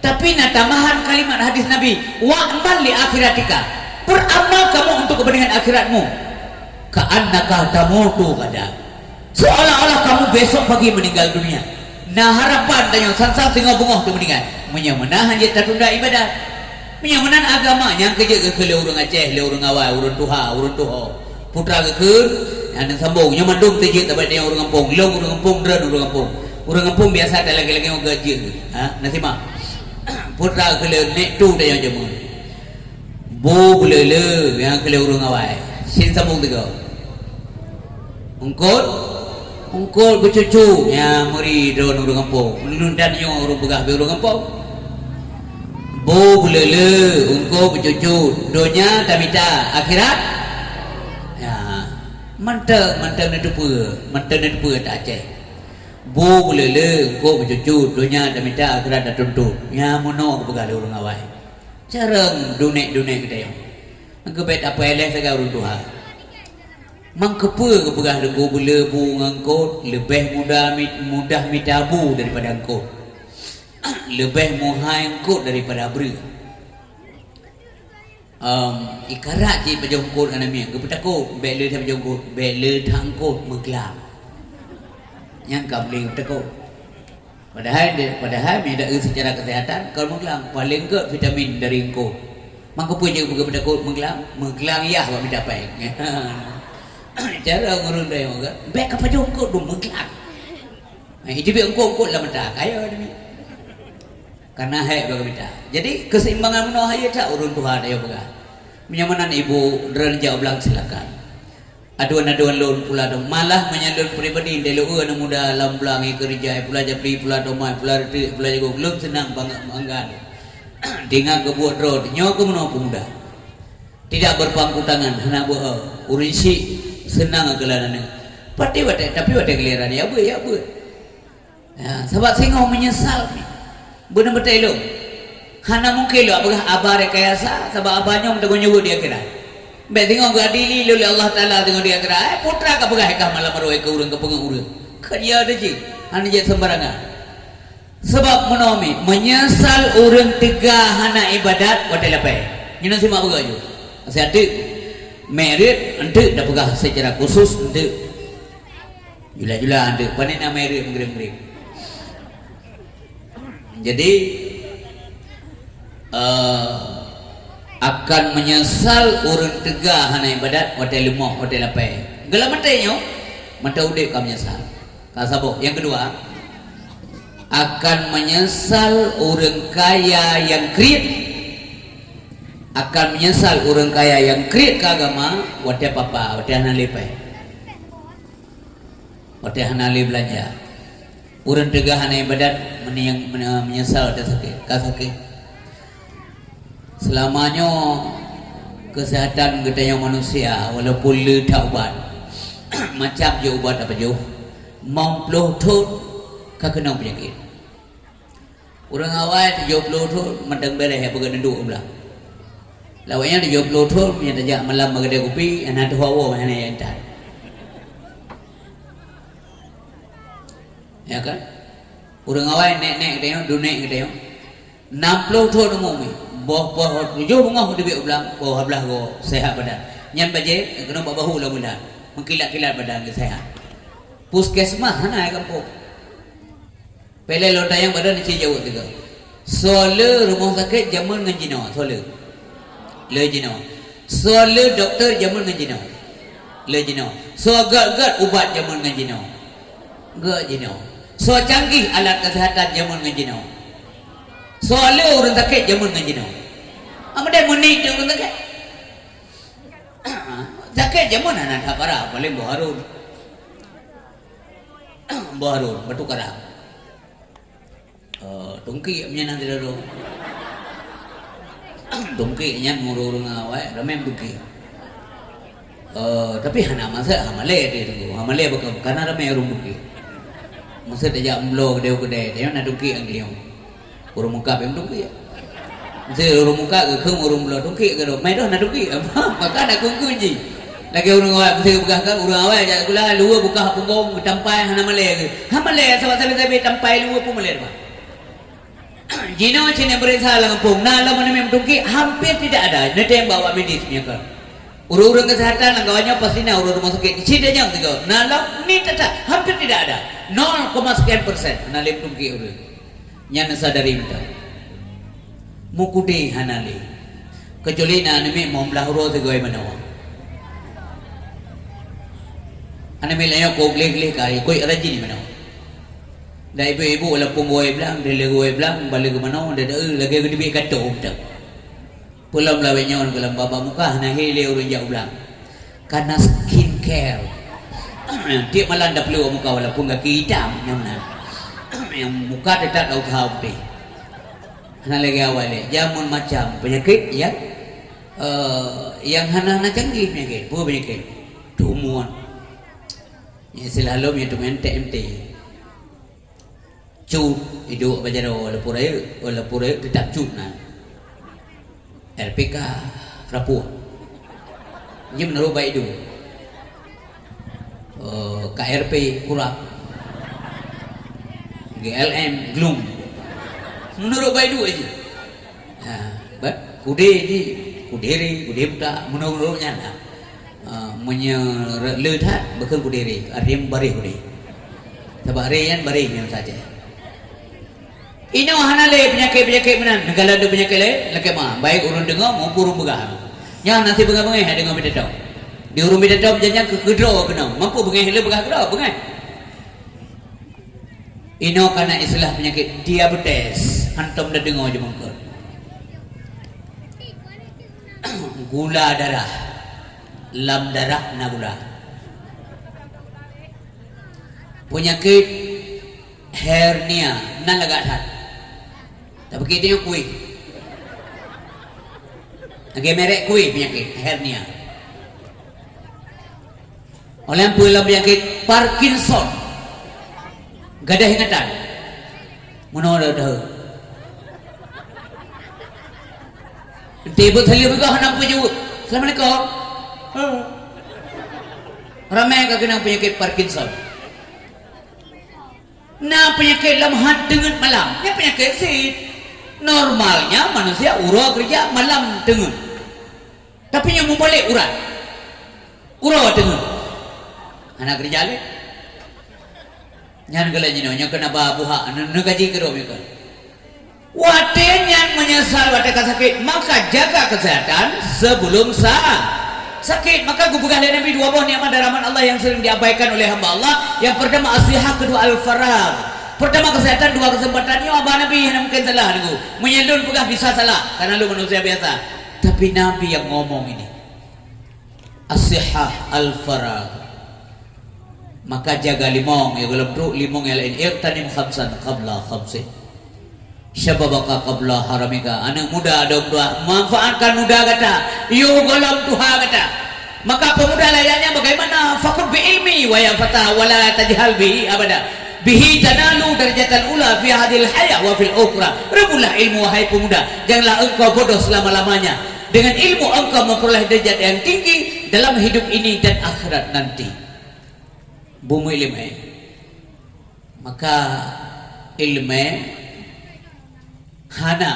Tapi na tambahan kalimat hadis Nabi, "Wa'mal li akhiratika." Beramal kamu untuk kepentingan akhiratmu. "Ka'annaka tamutu ghadan." Seolah-olah kamu besok pagi meninggal dunia. Na harapan tanyoe sang-sang singoh beungoh teumeuninggai. Meunyoe meunan han jeuet tatunda ibadat. Meunyoe meunan agama nyang keu jeuet geukheun lé ureuëng Aceh, lé ureuëng awai, ureuëng tuha, ureuëng tuho. Putra geukheun, nyang sambong, nyoe mandum teujeuet tabat nyang ureuëng gampông, lôn ureuëng gampông, droen ureuëng gampông. Ureuëng gampông biasa talagée-lagée ngon geujeue. Ha, na simak. Putra geukheun lé nek tu tayang jameun. Bu buleule nyang keu lé ureuëng awai. Sin sambong tiga. Eungkôt, eungkôt beucucu, nyan meuri droen ureuëng gampông. Ulôn dan nyoe ureuëng peugah bak ureuëng gampông. Bu buleule, eungkôt beucucu, donya tamita, akhirat. Ya, mantong, mantong neuteupeue, mantong neuteupeue ta Aceh. Bu buleule, eungkôt beucucu, donya tamita, akhirat tatuntut. Nyan meunoe geupeugah lé ureuëng awai. Carông dunek-dunek geutanyoe. Geubet apui lé sagai ureuëng tuha. Mangkeupeue geupeugah leuko beuleubu ngon eungkôt leubeh muda mi-, mudah mita bu daripada eungkôt? Leubeh muhai eungkôt daripada breueh. Em, ikarat cit pajoh eungkôt hana miet, geupeutakot, bék le that pajoh eungkôt, bék le that eungkôt meuglang. Nyang ka boleh geupeutakot. Padahai de-, padahai meunyoe taeu seucara kesehatan, kon meuglang, paléng gét vitamin dari eungkôt. Mangkeupeue jeuet beugét meutakot meuglang? Meuglang yah bak mita péng. Cara ureuëng dayah kan, bék ka pajoh eungkôt dum meuglang. Nah, itu biar eungkôt-eungkôt lam mata, kaya demi. Karena hai bak mita. Jadi, keseimbangan meunoe hai that ureuëng tuha dayah peugah. Meunyoe meunan ibu, droen jak u blang silakan. Aduen-aduen lôn pula dong. Malah meunyoe lôn pribadi, ndai lôn eu aneuk muda lam blang, i keureuja, i pula japli, i pula tomat, i pula reuteuek, i pula jagoe, lôn seunang bangat, bangga lôn. Teungoh geubuet droe, nyoe keuh meunoe peumuda. Tidak berpangku tangan, hana beu-, eh, ureuëng syiek seunang keulan aneuk. Pati watée, tapi watée giliran ya beuet, ya beuet. Ya, sabab singoh meunyeusal. Beuna beutôi lôn. Hana mungken lôn peugah haba rekayasa, sabab haba nyoe meuteumé nyuruh di akhirat. Bék singoh geuadili lôn lé Allah Taala singoh di akhirat. Eh, putra ka peugah ikah malam roh keu ureuëng, keu peungeuet ureuëng. Keu dia tu cit. Hana jeuet sembarangan. Sabab meunoe mi, meunyeusal ureuëng teuga hana ibadat watée lapée. Nyoe simak beugét ju. Aseuk teuk. Merit enteuk tapeugah secara khusus enteuk. Jula-jula deuek, pane na meureuek meugreb-greb. Jadi, eh, akan meunyeusal ureuëng teuga hana ibadat watée leumoh, watée lapée. Geulam maté nyoe, mantong udeb ka meunyeusal. Ka saboh. Nyang keudua, akan meunyeusal ureuëng kaya nyang kriet. Akan meunyeusal ureuëng kaya nyang kriet keu agama watée papa, watée hana lé péng. Watée hana lé beulanja. Ureuëng teuga hana ibadat meuniyang-, meunye-, meunyeusal watée sakét, ka sakét. Seulama nyoe keuseuhatan geutanyoe manusia, walaupun le that ubat, macam jih ubat tapajoh, limong ploh thon ka keunong peunyakét. Ureuëng awai tujoh ploh thon mantong bèrèh nyang peugah neudok u blang. Lawét nyan tujoh ploh thon meunyo tajak malam bak keudè kupi, hana teuhawa, hana nyang intat. Ya kan? Ureuëng awai nèk-nèk geutanyoe, dunek geutanyoe. Nam ploh thon umu mi. Boh, boh tujoh beungoh teubiet u blang, boh dua blaih goe seuhat badan. Nyan bajée keunoe bak bahu lam bulan. Meukilat-kilat badan geuh seuhat. Puskesmas hana di gampông. Peureulée lôn tanyong bak droeneuh cit jaweueb teuga. Soe le rumoh sakét jameun ngon jinoe, soe le? Le jinoe. Soe le dokto jameun ngon jinoe? Le jinoe. Soe gét-gét ubat jameun ngon jinoe? Gét jinoe. Soe canggih alat keuseuhatan jameun ngon jinoe? Soe le ureuëng sakét jameun ngon jinoe? Amadai meunik di ureuëng sakét. Sakét jameun hana that parah, paléng boh harun. Boh harun, batu karang. Eh, tungki nyan hana sidroe. Tungki nyan ureuëng-ureuëng awai, ramé tungki. Eh, tapi hana masa, ha malée di tunggu. Ha malée baka, karena ramé ureuëng tungki. Masa tajak meubloe keudè-keudè, tajak na tungki nyang keuliong. Ureuëng muka pih tungki. Masa ureuëng muka geukheun ureuëng meubloe tungki, geukheun, "Mai doh na tungki." Maka na kungkui jih. Lagée ureuëng awai, masa geupeugah kan, ureuëng awai jak sikula, luwa buka punggong, geutampai, hana malée. Ha malée, sabab sabe-sabe tampai luwa pun malée teuma. Jinoe cit neupeuriksa lam gampông, na lom aneuk miet meutungki, hampir tidak ada. Neutém bak awak medis meunyoe ka. Ureuëng-ureuëng keuseuhatan lam kawan nyoe pasti na ureuëng rumoh sakét. Cit tanyong sigoe, na lom ni tata, hampir tidak ada. Nol koma sekian persen hana lé meutungki ureuëng. Nyan neusadari mantong. Meukeudeh hana lé. Keucuali na aneuk miet meuhom blah uroe sigoe manoe. Aneuk miet lanyok kok gleh-gleh ka ikot rajin manoe. Dan ibu-ibu walaupun goe blang, dilèe goe blang, balik keu manoe, dan lagèe geuteubiet gato beutôi. Peulom lawét nyoe keu lam baba muka, hana hé lé ureueng jak u blang. Kana skin care. Tiep malam dah peuleuh muka walaupun gaki itam nyang na. Nyang muka teutap dah usaha putéh. Hana lagèe awai lé. Jameun macam penyakit yang, eh, yang hana-hana canggih penyakit. Peue penyakit? Tumuan. Nyang seulalom nyang tumuan T M T. Cut, iduek bak jaroe, walaupun rayeuk, walaupun rayeuk teutap cut na. R P K rapuh. Nyan meunurot bak iduek. Oh, K R P kurap. G L M glum. Meunurot bak iduek jih. Ha, ba, kudé jih, kudé ré, kudé buta, meunurot nyan lah. Ah, meunyoe le that, bukon kudé ré, artinya bareh kudé. Sabab ré nyan bareh nyan saja. Inoe hana lé peunyakét-peunyakét meunan, neukalon peunyakét lé, lakèe meu'ah, baik ureueng deungoe maupun ureueng peugah. Nyan naseb beungèh-beungèh deungoe bidadom. Di ureueng bidadom janjan keu keudroe keunoe, mampu beungèh lé peugah keudroe, beungèh. Inoe kana istilah peunyakét diabetes, hantom tadeungoe jameun keu. Gula darah, lam darah na gula. Peunyakét hernia, nan lagak that. Tapi kita kueh. Lagèe merek kueh peunyakét hernia. Oleh peue lom peunyakét Parkinson. Gadoh ingatan. Meunoe dah. Enti buet saleuem juga hana peujeuet. Assalamualaikum. Ha. Ramai ka keunong peunyakét Parkinson. Na peunyakét lom han teungeut malam. Nyan peunyakét sit. Normalnya manusia uroe keureuja malam teungeut. Tapi nyoe mubalek urat. Uroe teungeut. Hana keureuja lé. Nyan keuh lagèe nyoe, nyoe keuh na ba buhak, neu-, neukaji keudroe meukeue. Watèe nyan meunyeusal watèe ka sakét, maka jaga keuseuhatan sebelum sa-, sakét. Maka geupeugah lé Nabi dua boh nikmat dan rahmat Allah yang sering diabaikan oleh hamba Allah. Yang pertama as-sihah, kedua al-faragh. Pertama kesehatan, dua kesempatan. Nyoe haba Nabi hana mungken salah, Teungku. Meunyoe lôn peugah bisa salah, karena lôn manusia biasa. Tapi Nabi yang ngomong ini. As-sihah al-faragh. Maka jaga limong, ya, golom trok limong yang lain. Ightanim khamsan qabla khamsin. Syababaka qabla haramika. Aneuk muda, dom dua, manfaatkan muda gata. Yôh golom tuha gata. Maka pemuda layaknya bagaimana? Fakhudh bi ilmi wa ya fata, wa la tajhal bihi abada. Bihi tanalu darajatal ula fi hadhil hayah wa fil ukhra. Rebutlah ilmu, wahai pemuda. Janganlah engkau bodoh selama-lamanya. Dengan ilmu engkau memperoleh derajat yang tinggi dalam hidup ini dan akhirat nanti. Bumu ileumèe. Maka ileumèe hana,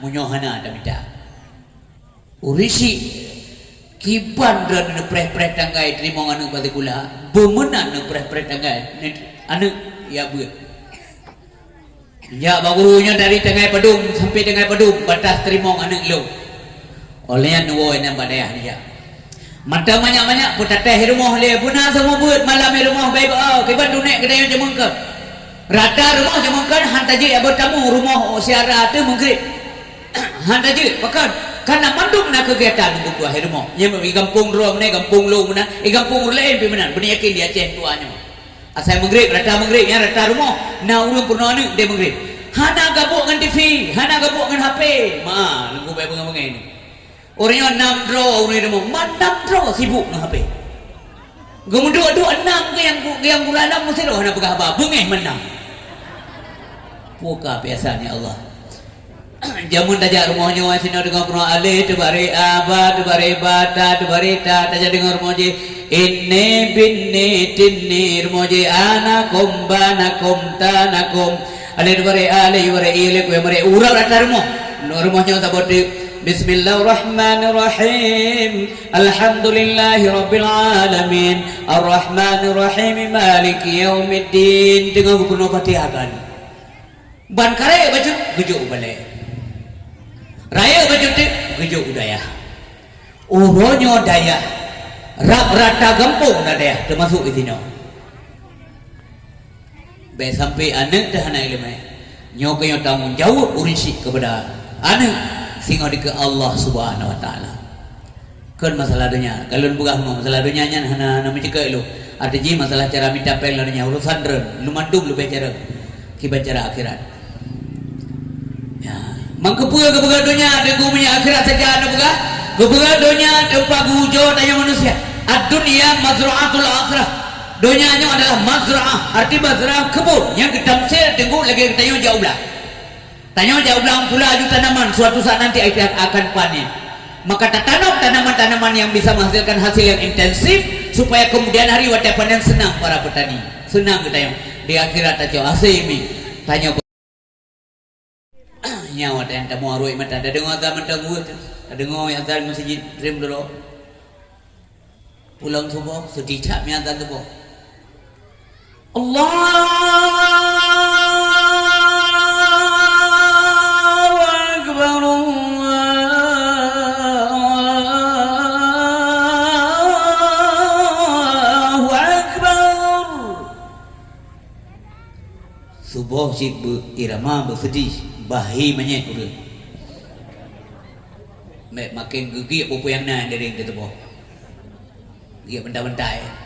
meunyoe hana tamita. Ureueng syiek kiban droe neupreh-preh tanggai teurimong aneuk bak sikula, beumeunan neupreh-preh tanggai aneuk ya beuet. Jak bak guru nyoe dari tanggai padum sampai tanggai padum batas teurimong aneuk lôn. Óh lheueh nyan neuwoe nyan bak dayah nijak. Mantong manyak-manyak peutatéh rumoh lé beuna seumubeuet malam di rumoh bai bak kiban dunek keudayong jameun keu. Rata rumoh jameun keu han tajak abot tamu rumoh siara teuh meugrib. Han tajak, pakon? Karena mandum na keugiatan nunggu tuah di rumoh. Nyang di gampông droe meunan, gampông lôn meunan, di gampông ureueng laén pih meunan. Beuna yakin di Aceh tuah nyoe. Asai meugrib, rata meugrib, nyan rata rumoh. Na ureueng peurunoe aneuk di meugrib. Hana gabuk ngon T V, hana gabuk ngon H P. Ma, nunggu bai beungoh-beungoh ni. Ureueng nyoe nam droe ureueng rumoh, mandam droe sibuk ngon H P. Geumeuduek-duek nam geuh nyang, geuh nyang gura nam meusidroe hana peugah haba, beungéh mandam. Puka biasa ni Allah. Jameun tajak rumoh nyoe sinoe deungon peurunoe aleh, teubare aba, teubare bata, teubare ta, tajak deungon rumoh jih. Inni, binni, tinni, rumoh jih anakum, banakum, tanakum. Aleh teubare aleh, teubare ileh, kue mere urap rata rumoh. Rumoh nyoe saboh teuk. Bismillahirrahmanirrahim. Alhamdulillahirabbil alamin. Arrahmanirrahim. Maliki yaumiddin. Deungon geupeugah Fatihah kan. Ban karek bacut, geujok u balèe. Rayeuk bacut teuk, Geujok u dayah. Uroe nyoe dayah, rab rata gampông na dayah, teumasok di sinoe. Bèk sampai aneuk teuh hana iéleumé. Nyoe keuh nyoe tanggông jaweueb ureueng syiek keupada aneuk, singoh dikeue Allah Subhanahu wa Taala. Kon masalah donya. Ka lôn peugah meunoe, masalah donya nyan hana, hana meuceukeue lôn. Arti jih masalah cara mita péng lam donya, urusan droen, lôn mandum leubeh cara kiban cara akhirat. Ya. Mangkeupeue geupeugah donya, teungku, meunyoe akhirat saja hana peugah? Geupeugah donya teumpat geuujoe tanyoe manusia. Ad-dunya mazra'atul akhirah. Donya nyoe adalah mazra'ah, arti mazra'ah keubon, nyang geutamsil teungku lagèe geutanyoe jak u blang. Tanyoe jak u blang pula aju tanaman, suatu saat nanti akhirat akan panen. Maka tatanom tanaman-tanaman yang bisa menghasilkan hasil yang intensif, supaya kemudian hari watèe panen seunang para petani. Seunang geutanyoe. Di akhirat tacok hasé mi. Tanyoe nyan watèe nyan tamuaruek mata, tadeungoe azan mantong buet teuh. Tadeungoe azan meuseujid rem doro. Pulang suboh, seudeh that mi azan suboh. Allahu Akbar, Allahu Akbar. Suboh cit beu-, irama beuseudeh, bah hé manyét ureueng. Mè-, maken geugiek peue-peue nyang na di dayah teuboh. Giek bentai-bentai.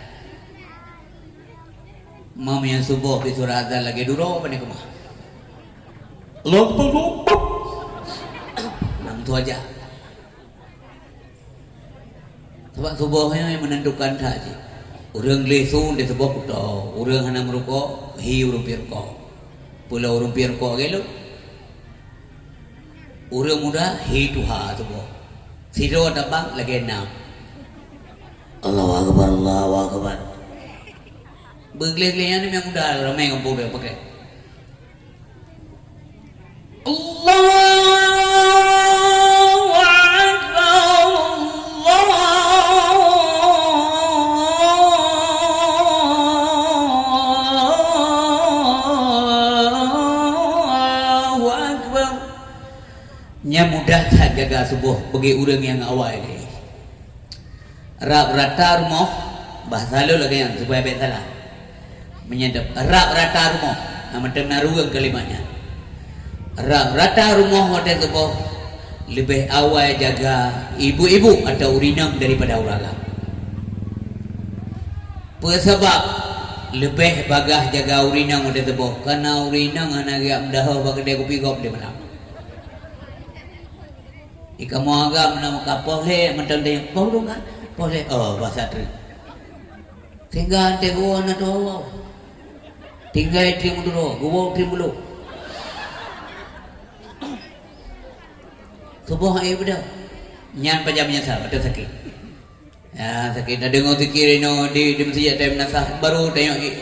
Meunyoe suboh pih surat azan lagèe duroe, pane keumah. Lom peulupok. Nam tu aja. Sabab suboh nyoe nyang meunentukan that cit. Ureueng gleh su di suboh kuto, ureueng hana meurukok, hi ureueng piep rukok. Peue lom ureueng piep rukok lagèe lôn. Ureueng muda hi tuha suboh. Sidroe tabang lagèe nam. Allahu Akbar, Allahu Akbar. Beugleh-gleh nyan nyang muda ramè gampông deuh pakai. Allahu Akbar, Allahu Akbar. Nyan mudah that jaga suboh bagi ureueng nyang awai lé. Rab rata rumoh, bahasa lôn lagèe nyan supaya bèk salah. Meunyoe rab rata rumoh, na mantong na ruweueng kalimat nyan. Rab rata rumoh watèe suboh leubeh awai jaga ibu-ibu atau ureueng inong daripada ureueng agam. Peue sabab leubeh bagaih jaga ureueng inong watèe suboh? Kareuna ureueng inong hana geujak meudaho bak keudè kupi gob di malam. Di kamoe agam na meuka poh lhèe, mantong tanyong, "Poh dong ka?" "Poh lhèe." "Oh, bah that treuk." Sehingga até geuwoe na tuwoe. Tinggai tri meuduro, geuwoe tri meulô. Suboh aé beudôh. Nyan pajan meunyeusal, ateueh sakét. Ya, sakét. Tadeungoe zikir inoe di, di meuseujid, tayue meunasah, baru tayue i-,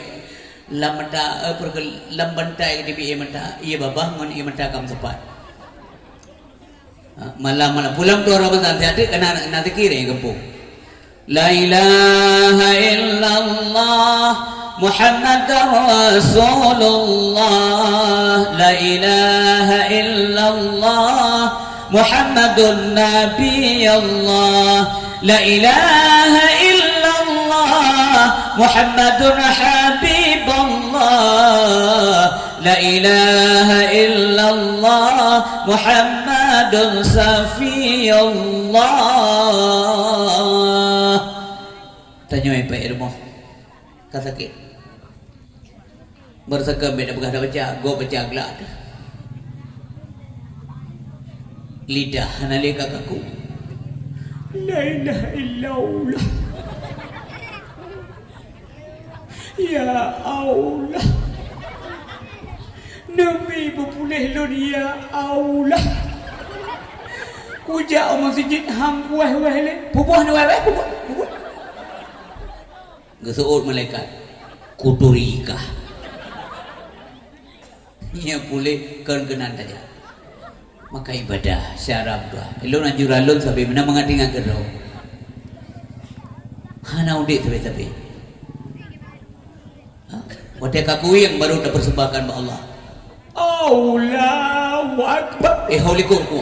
lam mata, eh, peureukeue-, lam bantai teubiet ié mata, ié babah ngon ié mata ka meusapat. Ha, malam-malam. Pulang tu Ramadan, siat teuk ka na, na zikir nyang gampông. La ilaha illallah Muhammadar Rasulullah. La ilaha illallah Muhammadun Nabiyullah. La ilaha illallah Muhammadun Habibullah. La ilaha illallah Muhammadun Safiyullah. Tanyoe peuet rumoh ka sakét. Beureusakan bèk tapeugah tabaca, gob baca glak teuh. Lidah hana lé ka kaku. La ilaha illallah. Ya Allah. Neubi beupuléh lôn, ya Allah. Kujak u meuseujid han kuwèh-wèh lé. Pubuih neuwèh-wèh, pubuih, pubuih. Geuseuôt malaikat, "Kuturi kah?" Nyan puléh kon keunan tajak. Maka ibadah syara meudoá. Lôn anjuran lôn sabe meunan mangat ingat keudroe. Hana udeb sabe-sabe. Ha? Watèe ka kuwieng baru tapersembahkan bak Allah. Allahu Akbar. Eh, ho likot ku.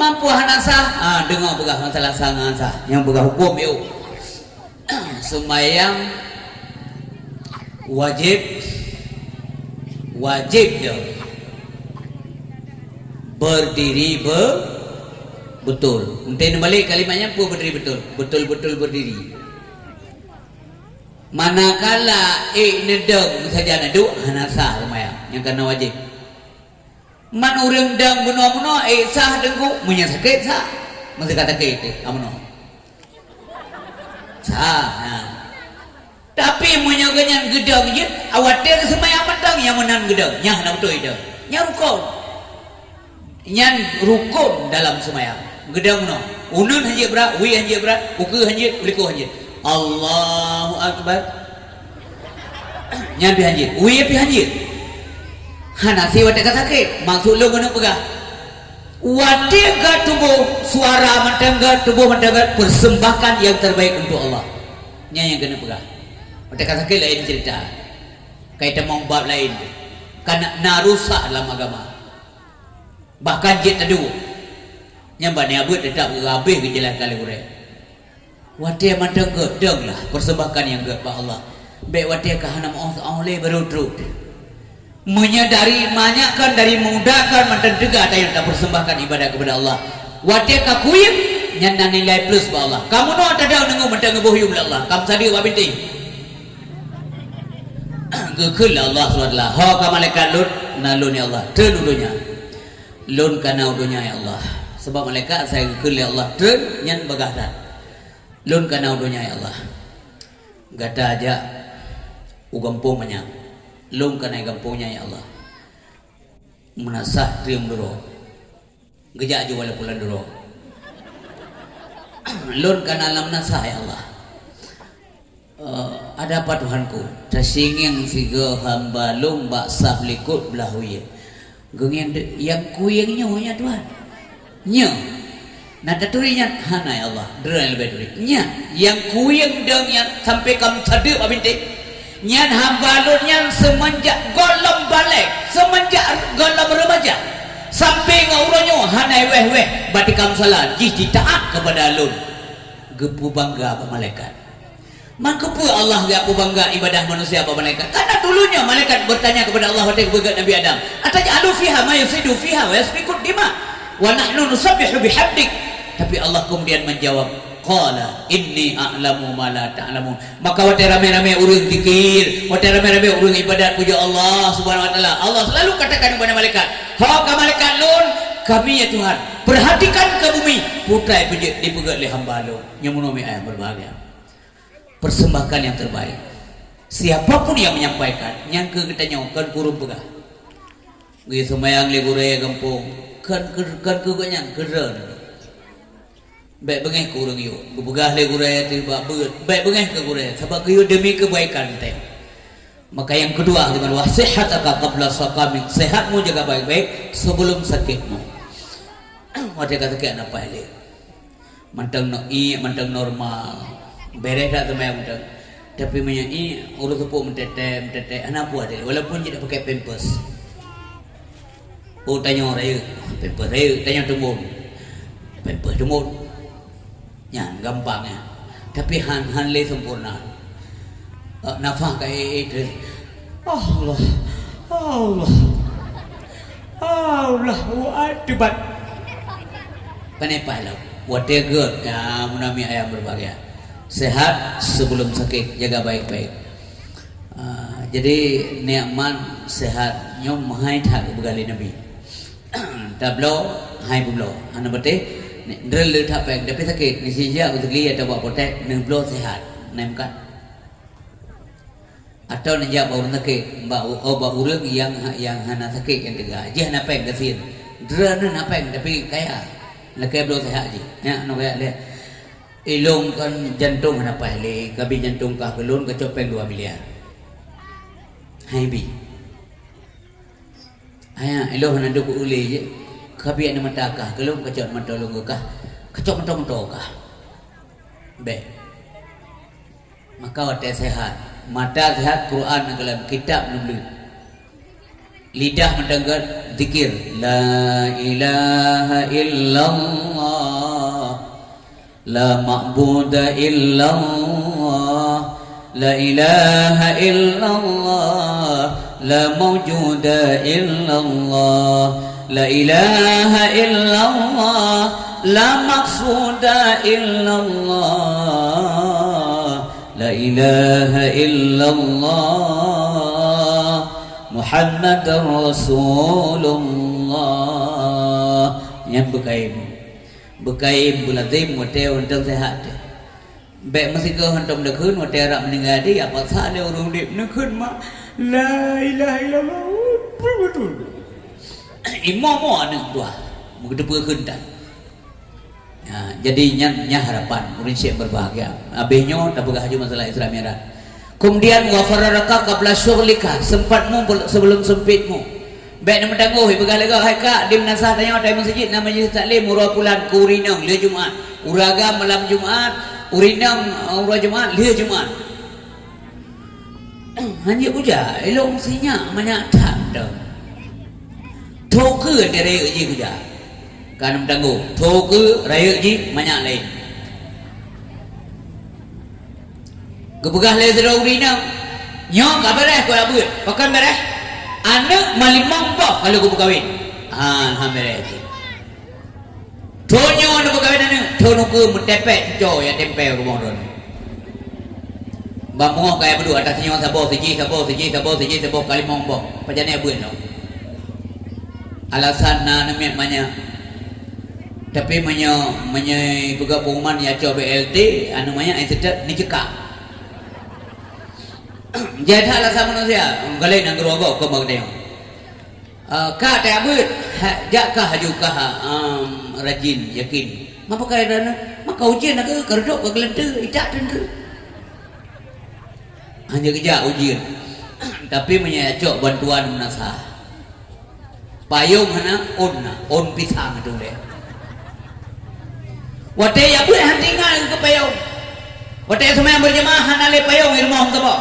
Mampu hana sah, ah, deungoe peugah masalah sah ngon sah. Nyang peugah huköm yôh. Seumayang wajéb, wajéb dong. Berdiri be-, betul. Enteuk neubalek kalimat nyan peue berdiri betul? Betul-betul berdiri. Manakala ék neudong sajan neuduek, hana sah seumayang. Nyang kana wajéb. Man ureuëng dong bunoe-bunoe, ék sah teungku, meunyoe sakét sah. Meuseuka sakét teuh, amono. Sah, ha. Tapi meunyoe geuhnyan geudong jeuet, awai teuh geuseumayang mantong nyang meunan geudong, nyan hana beutôi dong. Nyan rukon. Nyan rukon dalam seumayang. Geudong bunoe. Uneun hanjeuet brat, wie hanjeuet brat, ukeue hanjeuet, ulikô hanjeuet. Allahu Akbar. Nyan pih hanjeuet. Wie pih hanjeuet. Hana sie watée ka sakét. Maksud lôn keuneuk peugah, watée ka tuboh suara mantong gét, tuboh mantong gét, persembahkan yang terbaik untuk Allah. Nyan nyang keuneuk peugah. Watée ka sakét laén cerita. Ka itamong bab laén. Ka na, na rusak lam agama. Bahkan jeuet taduek. Nyang bak nyan beuet teutap habéh geujeulaih keu lé gurée. Watée mantong gét, donglah, persembahkan nyang gét bak Allah. Bék watée ka hana meu'oh-'oh lé barô trok. Meunyoe dari manyak kan, dari muda kan, mantong teuga tanyoe tapersembahkan ibadat keupada Allah. Watée ka kuyém, nyan na nilai plus bak Allah. Kamoe nyoe tadong deungon mantong geuboh yum lé Allah. Ka meusadeue bak bintéh. Geukheun lé Allah subhanahu wa taala, "Ho ka malaikat lôn, na lôn ya Allah, treun u donya." Lôn kana u donya ya Allah. Sabab malaikat asai geukheun lé Allah treun, nyan bagaih that. Lôn kana u donya ya Allah. Gata jak u gampông manyang. Lôn kana i gampông nyan ya Allah. Meunasah treun meuduro. Geujak ju walaupun lam duro. Lôn kana lam meunasah ya Allah. Eh, ada apa Tuhanku? Tasingeng sigoe hamba lôn bak saf likot blah wie. Geungieng de-, nyang kuyeng nyoe ya Tuhan. Nyoe. Na taturi nyan? Hana ya Allah. Droe leubeh turi. Nyan. Nyang kuyeng dong nyan sampai ka meusadeuk bak bintéh. Nyan hamba lôn nyan seumeunjak gohlom balek, seumeunjak gohlom remaja. Sampai ngon uroe nyoe hana wéh-wéh bak tika musala jih jitaat keupada lôn. Geupeubangga bak malaikat. Man keupeue Allah geupeubangga ibadah manusia bak malaikat? Karena dulunya malaikat bertanya kepada Allah watée geupeugah Nabi Adam, "Ataj'alu fiha ma yufsidu fiha wa yasfikud dima, wa nahnu nusabbihu bihamdik." Tapi Allah kemudian menjawab, "Qala inni a'lamu ma la ta'lamun." Maka watée ramé-ramé ureuëng zikir, watée ramé-ramé ureuëng ibadat puja Allah Subhanahu wa Taala, Allah selalu katakan kepada malaikat, "Ho ka malaikat lôn, kami ya Tuhan, perhatikan ke bumi, putai peujeuet dipeugét lé hamba lôn." Nyang meunurot ayah berbahagia. Persembahkan yang terbaik. Siapa pun yang menyampaikan, nyang keu geutanyoe kon kureueng peugah. Geuyue seumayang lé gurée gampông, kon keu, kon keu geuhnyan, keu droe. Bék beungéh keu ureuëng yôh. Geupeugah lé gurée teuh bak beuet, bék beungéh keu gurée, sabab geuyue deumi keubaikan teuh. Maka nyang keudua, dengan wasihhataka qabla saqamik, sehatmu jaga baik-baik sebelum sakitmu. Watée ka sakét hana paih lé. Mantong no-, iék, mantong normal. Beres that seumayang mantong. Tapi meunyoe iék, ureuëng seupôt meuteutée, meuteutée, hana puas lé. Walaupun jeuet pakai pampers. Oh, tanyoe rayeuk, pampers rayeuk, tanyoe teumbon. Pampers teumbon. Nyan gampang nyan. Tapi han, han lé sempurna. Eh, nafah ka ék-ék teuh. Allah, Allah, Allahu Akbar. Pane paih lom. Watée gét, ya, meunami ayah berbahagia. Sehat sebelum sakit, jaga baik-baik. Ah, jadi nikmat sehat nyoe meuhai that geupeugah lé Nabi. Tabloe hai peubloe. Hana beuteh, ni, drel le that péng, tapi sakét. Ni sijak beuteli atau bak potek, neubloe sehat. Nah, meukat. Atau neujak bak ureuëng sakét, bak u-, oh, bak ureuëng nyang ha-, nyang hana sakét nyang teuga. Jih hana péng gasien. Drel na péng, tapi kaya. Lakée bloe sehat jih. Nyan, hana kaya lé. Ilôn kan jantong hana paih lé, kabi jantong kah keu lôn kacok péng dua miliar. Hai bi. Aya, ilôn hana duek ulée jih. Kabi aneuk mata kah keu lôn kacok mata lôn keu kah. Kacok mata-mata kah. Bék. Maka watée sehat. Mata sehat, Quran na keulôn, kitab na bleuet. Lidah meudeungon zikir, "La ilaha illallah, la ma'buda illallah, la ilaha illallah, la maujuda illallah, la ilaha illallah, la maqsuda illallah, la ilaha illallah, Muhammadar Rasulullah." Nyan beukaém. Beukaém beulazem watée mantong seuhat teuh. Bék meusigoe hantom neukheun watée rab meuninggai teuh, ya paksa lé ureuëng udeb neukheun ma, "La ilaha illallah." Imoe-moe aneuëk tuha meugeuteupeue kheun tan. Ya, jadi nyan, nyan harapan ureuëng syek berbahagia. Habéh nyoe tapeugah laju masalah Isra Mi'raj. Kemudian, "Wa faragaka qabla syughlika," sempatmu bel-, sebelum sempitmu. Bék neumeutanggoh, ipeugah lagée hai kak, di meunasah tanyoe, tai meuseujid na majelis taklim uroe pulan keu ureuëng inong lheueh Jumat. Ureuëng agam malam Jumat, ureuëng inong, eh, uroe Jumat lheueh Jumat. Hana jeuet kujak, ilong sinyak manyak that dong. Tho keu rayeuk jih kujak. Ka neumeutanggoh, tho keu rayeuk jih manyak laén. Geupeugah lé sidroe ureuëng inong, "Nyoe ka beureh keu abeuet." "Pakon beureh?" "Aneuëk ma limong boh ka lheueh geupeukawén." "Alhamdulillah." "Tho nyoe neupeukawén aneuëk, tho neukeue meutepek cuco ya tempé rumoh droeneuh." Bak meungoh kaya beudôh, ata sinyoe saboh, sijih saboh, sijih saboh, sijih saboh, ka limong boh. Pajan abeuet nyoe? Alasan na aneuëk miet manyak. Tapi meunyoe, meunyoe peugah pengumuman ya cok B L T, aneuëk manyak nyang seutôt neuceuka. Jai that alasan manusia, galak nanggroe gob keu bak tanyoe. Ah, ka teuabeuet, ha, jak kah laju kah, em, rajin, yakin. Mapa kaya droeneuh? Maka ujeuen na keuh, ka reudôk ka geulanteue, itak teunteue. Hana geujak ujeuen. Tapi meunyoe cok bantuan meunasah. Payong hana, ôn na, ôn pisang tu lé. Watée ya beuet hana tinggai keu payong. Watée seumayang beurjamaah hana lé payong i rumoh saboh.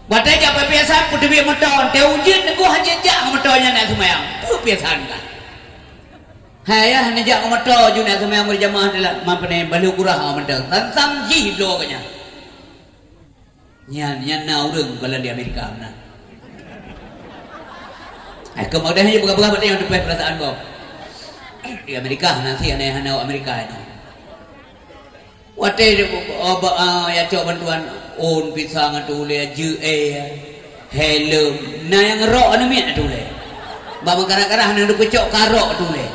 Watée jak peue piasan peuteubiet moto, teuh ujeuen teungoh hana jak ngon moto nyan na seumayang. Peue piasan kah? Hai ayah, neujak ngon moto ju na seumayang beurjamaah teulat, man peuneuk baloe kurah ngon moto. Tantang jih bloe geuh nyan. Nyan, nyan na ureuëng goh lom di Amerika meunan. Eh, keumadeh nyoe peugah-peugah bak tanyoe teupeh peurasaan gob. Di Amerika na si aneuëk hana Amerika nyoe. Watée, oh, ba, ah, ya cok bantuan, ôn pisang ateueh ulée, jeuet, eh, helm, na nyang rok aneuëk miet ateueh ulée. Bak meukarah-karah na neupeucok ka rok ateueh ulée.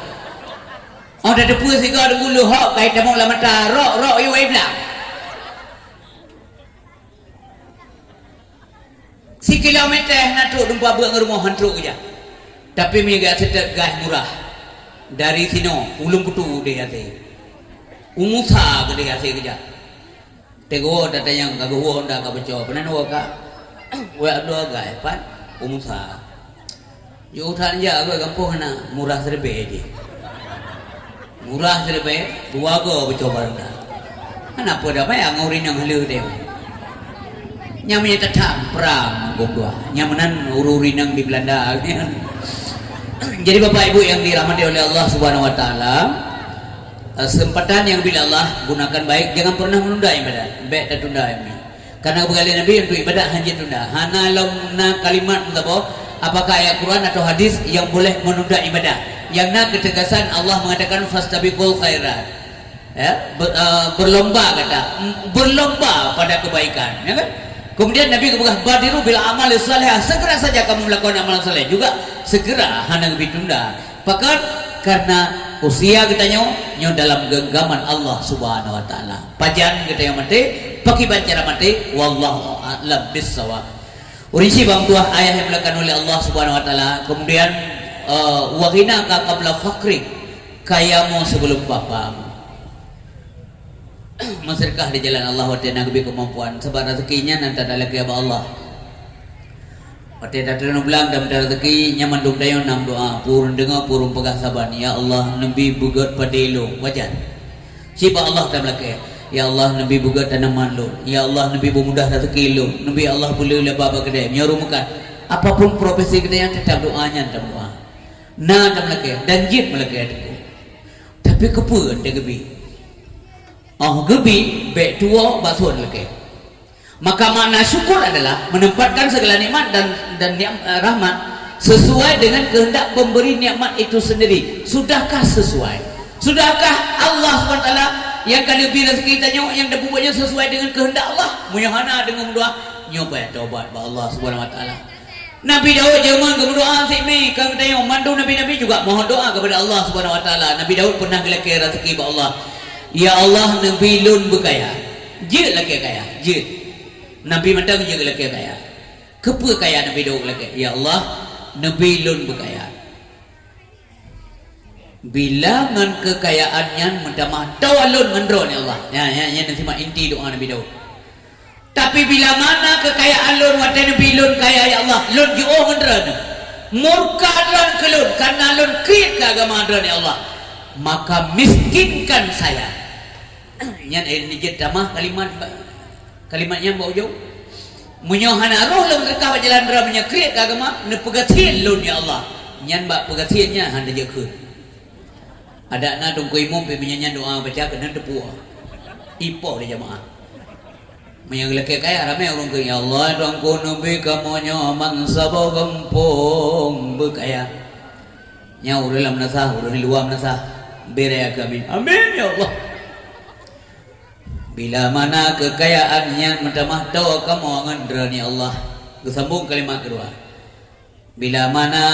Oh, tateupeue sigoe deungon leuhok kai tamong lam mata, rok, rok, iwai blang. Sikilomèta na trok dumpa beuet ngon rumoh han trok keujak. Tapi meunyoe geujak seutôt gaih murah. Dari sinoe, Ulôn Kutu deh asai. U Musa keudeh asai keujak. Teungoh tatanyong ka geuwoe ndak ka beucok, peunan woe ka? Wék Abdul gaih pat U Musa. Yôh that jak bak gampông hana, murah siribèe jih. Murah siribèe, dua goe beucoba ronda. Hana peue damai ngon ureueng nyang haleue teuh. Nyang meunyoe tatang prang gom dua. Nyang meunan ureueng-ureueng nyang di Belanda. Jadi Bapak Ibu yang dirahmati oleh Allah Subhanahu wa Taala, kesempatan yang bila Allah gunakan baik, jangan pernah menunda ibadah. Bèk tatunda ilmu. Karena geupeugah lé Nabi, untuk ibadat hana jitunda. Hana lom na kalimat meusaboh, apakah ayat Quran atau hadis yang boleh menunda ibadah. Yang na ketegasan Allah mengatakan, "Fastabiqul khairat." Ya, ber-, eh, berlomba kata, m-, berlomba pada kebaikan, ya kan? Kemudian Nabi geupeugah, "Badiru bil amali salihah," segera saja kamu melakukan amalan saleh. Juga segera, hana geubri tunda. Pakon? Karena usia geutanyoe nyoe dalam genggaman Allah Subhanahu wa Taala. Pajan geutanyoe maté, pakiban cara maté, wallahu a'lam bissawab. Ureueng syiek bang tuah ayah yang dimuliakan oleh Allah Subhanahu wa Taala. Kemudian, eh, wa ghinaka qabla faqrik, kayamu sebelum papamu. Meusedekah di jalan Allah watèe na geubri keumampuan, sabab raseuki nyan na tatalakèe bak Allah. Watèe tateurimong blang dan mita raseuki, nyan mandum tanyoe na meudoa, peue ureueng deungö, peue ureueng peugah saban, "Ya Allah, neubi beugöt padé lôn," wajar. Cit bak Allah tameulakèe, "Ya Allah, neubi beugöt tanaman lôn, ya Allah, neubi beumudah raseuki lôn, neubi Allah peulheueh laba bak keudè, meunyoe ureueng meukat." Apapun profesi geutanyoe, tetap doa nyan, tetap doa. Na tameulakée dan jeuet meulakée teungku. Tapi keupeue teugeubri? Oh, geubri, bék tuwoe bak thon lakée. Maka makna syukur adalah menempatkan segala nikmat dan, dan ni'm-, eh, rahmat sesuai dengan kehendak pemberi nikmat itu sendiri. Sudahkah sesuai? Sudahkah Allah Subhanahu Wa Taala nyang ka neubri rezeki tanyoe, nyang tapeubuet nyoe sesuai dengan kehendak Allah? Meunyoe hana deungon meudoa, nyoe payah tobat bak Allah Subhanahu Wa Taala. Nabi Daud jameun geumeudoa, sik mi keu geutanyoe, mandum nabi-nabi juga mohon doa kepada Allah Subhanahu Wa Taala. Nabi Daud pernah geulakée rezeki bak Allah, "Ya Allah, neubri lôn beukaya." Jeuet lakée kaya, jeuet. Nabi mantong jeuet lakée kaya. Keupeue kaya Nabi Daud lakée? "Ya Allah, neubri lôn beukaya." Bila ngon keukayaan nyan meutamah toh lôn ngon droe, ya Allah. Nyan, nyan, nyan simak inti doa Nabi Daud. Tapi bila mana keukayaan lôn watée neubri lôn kaya, ya Allah, lôn jiôh ngon droe. Murka droe keu lôn, karena lôn kriet keu agama droe, ya Allah. Maka miskinkan saya. Nyan, eh, ni jeuet tamah kalimat ba-, kalimat nyan bak ujong. Meunyoe hana roh lôn teuka bak jalan droe, meunyoe kriet keu agama, neupeugasien lôn, ya Allah. Nyan bak peugasien nyan hana jeuet kheun. Adak na teungku imum pih meunyan nyan doa baca keunan teupuôh. Ipoh di jamaah. Meunyoe lakée kaya ramé ureuëng keu, "Ya Allah, Tuhanku, neubri kamoe nyoe bansaboh gampông beukaya." Nyoe ureuëng lam meunasah, ureuëng di luwa meunasah. Bri keu amin. Amin, ya Allah. Bila mana keukayaan nyan meutamah toh kamoe ngon droe, ya Allah. Geusambong kalimat keudua. Bila mana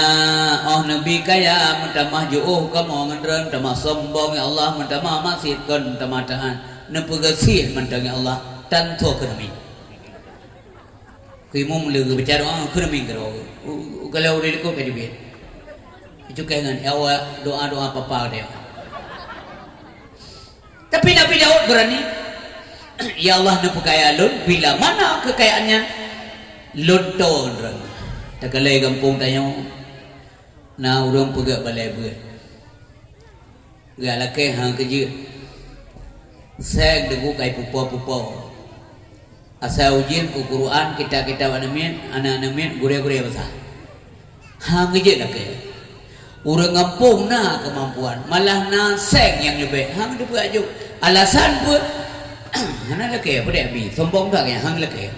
oh neubri kaya meutamah jiôh kamoe ngon droe, meutamah sombong, ya Allah, meutamah maksiet kon meutamah taát, neupeugasien mantong, ya Allah, tan tho keuneumi. Keu imum lé geubaca doa keuneumi keudroe. U-, u-, kalau ureuëng likot ka jibiet. Cukai ngon, ya Allah, doa-doa papa deh. Tapi Nabi Daud beurani, "Ya Allah, neupeukaya lôn, bila mana keukayaan nyan lôn toh droe." Takalai gampông tanyoe, na ureuëng peugét balai beuet. Geulakée hang keujeuet. Seng deungon kai pupo-pupo. Asai ujeuen keu Quran, kitab-kitab aneuk miet, aneuk-aneuk miet, gurée-gurée basa. Hang jeuet lakée. Ureuëng gampông na keumampuan, malah na seng nyang leubeh. Hang teupeu aju. Alasan peue? Hana lakée, peudeh bi. Sombong that nyan, hang lakée.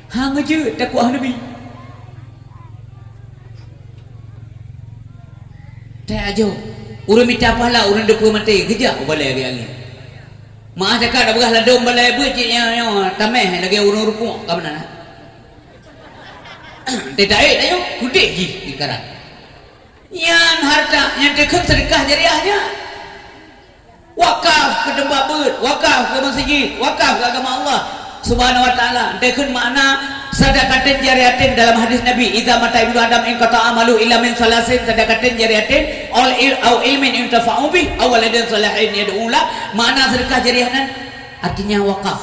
Hang jeuet, takot hana bi. Teuh aju. Ureuëng mita pahala, ureuëng deupeu maté, geujak u balée angén. Meu'ah cakap dak peugah ladôm balée beuet cit nyoe, nyoe tameh lagée ureuëng rukuk ka meunan. Teuh taék tanyoe kudeh jih ikaran. Nyan hareuta nyang teukheun seudeukah jariah nyan. Wakaf keu teumpat beuet, wakaf keu meuseujid, wakaf keu agama Allah Subhanahu wa Ta'ala. Teukheun makna sadaqatin jariyatin dalam hadis Nabi, "Idza mata ibnu Adam inqata'a amalu illa min salasin, sadaqatin jariyatin, aw il-, aw ilmin yuntafa'u bih, aw waladin shalihin yad'u lah." Makna seudeukah jariah nyan artinya wakaf.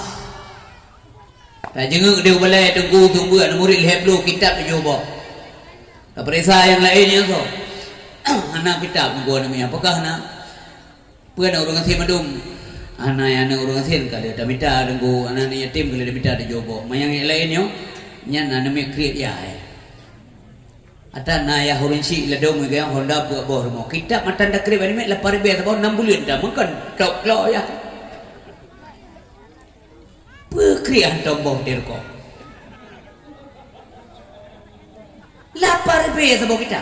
Tajeungeuek di balée teungku seumeubeuet aneuk murit lhée ploh kitab tujoh boh. Tapeuriksa nyang laén nyan soe? Hana kitab teungku aneuk miet, apakah na? Peue na ureuëng gasien mandum? Hana, nyang na ureuëng gasien ka lheueh tamita teungku, aneuk yatim ka lheueh tamita tujoh boh. Ma nyang laén nyoe, nyan aneuk miet kriet yah, eh. Ata na yah ureuëng syik ladôm geugayong honda peuet boh rumoh. Kitab matan takrib aneuk miet lapan ribée saboh nam buleuen dah meukon tok klo yah. Peue kriet hantom boh di rukoh? Lapan ribée saboh kitab.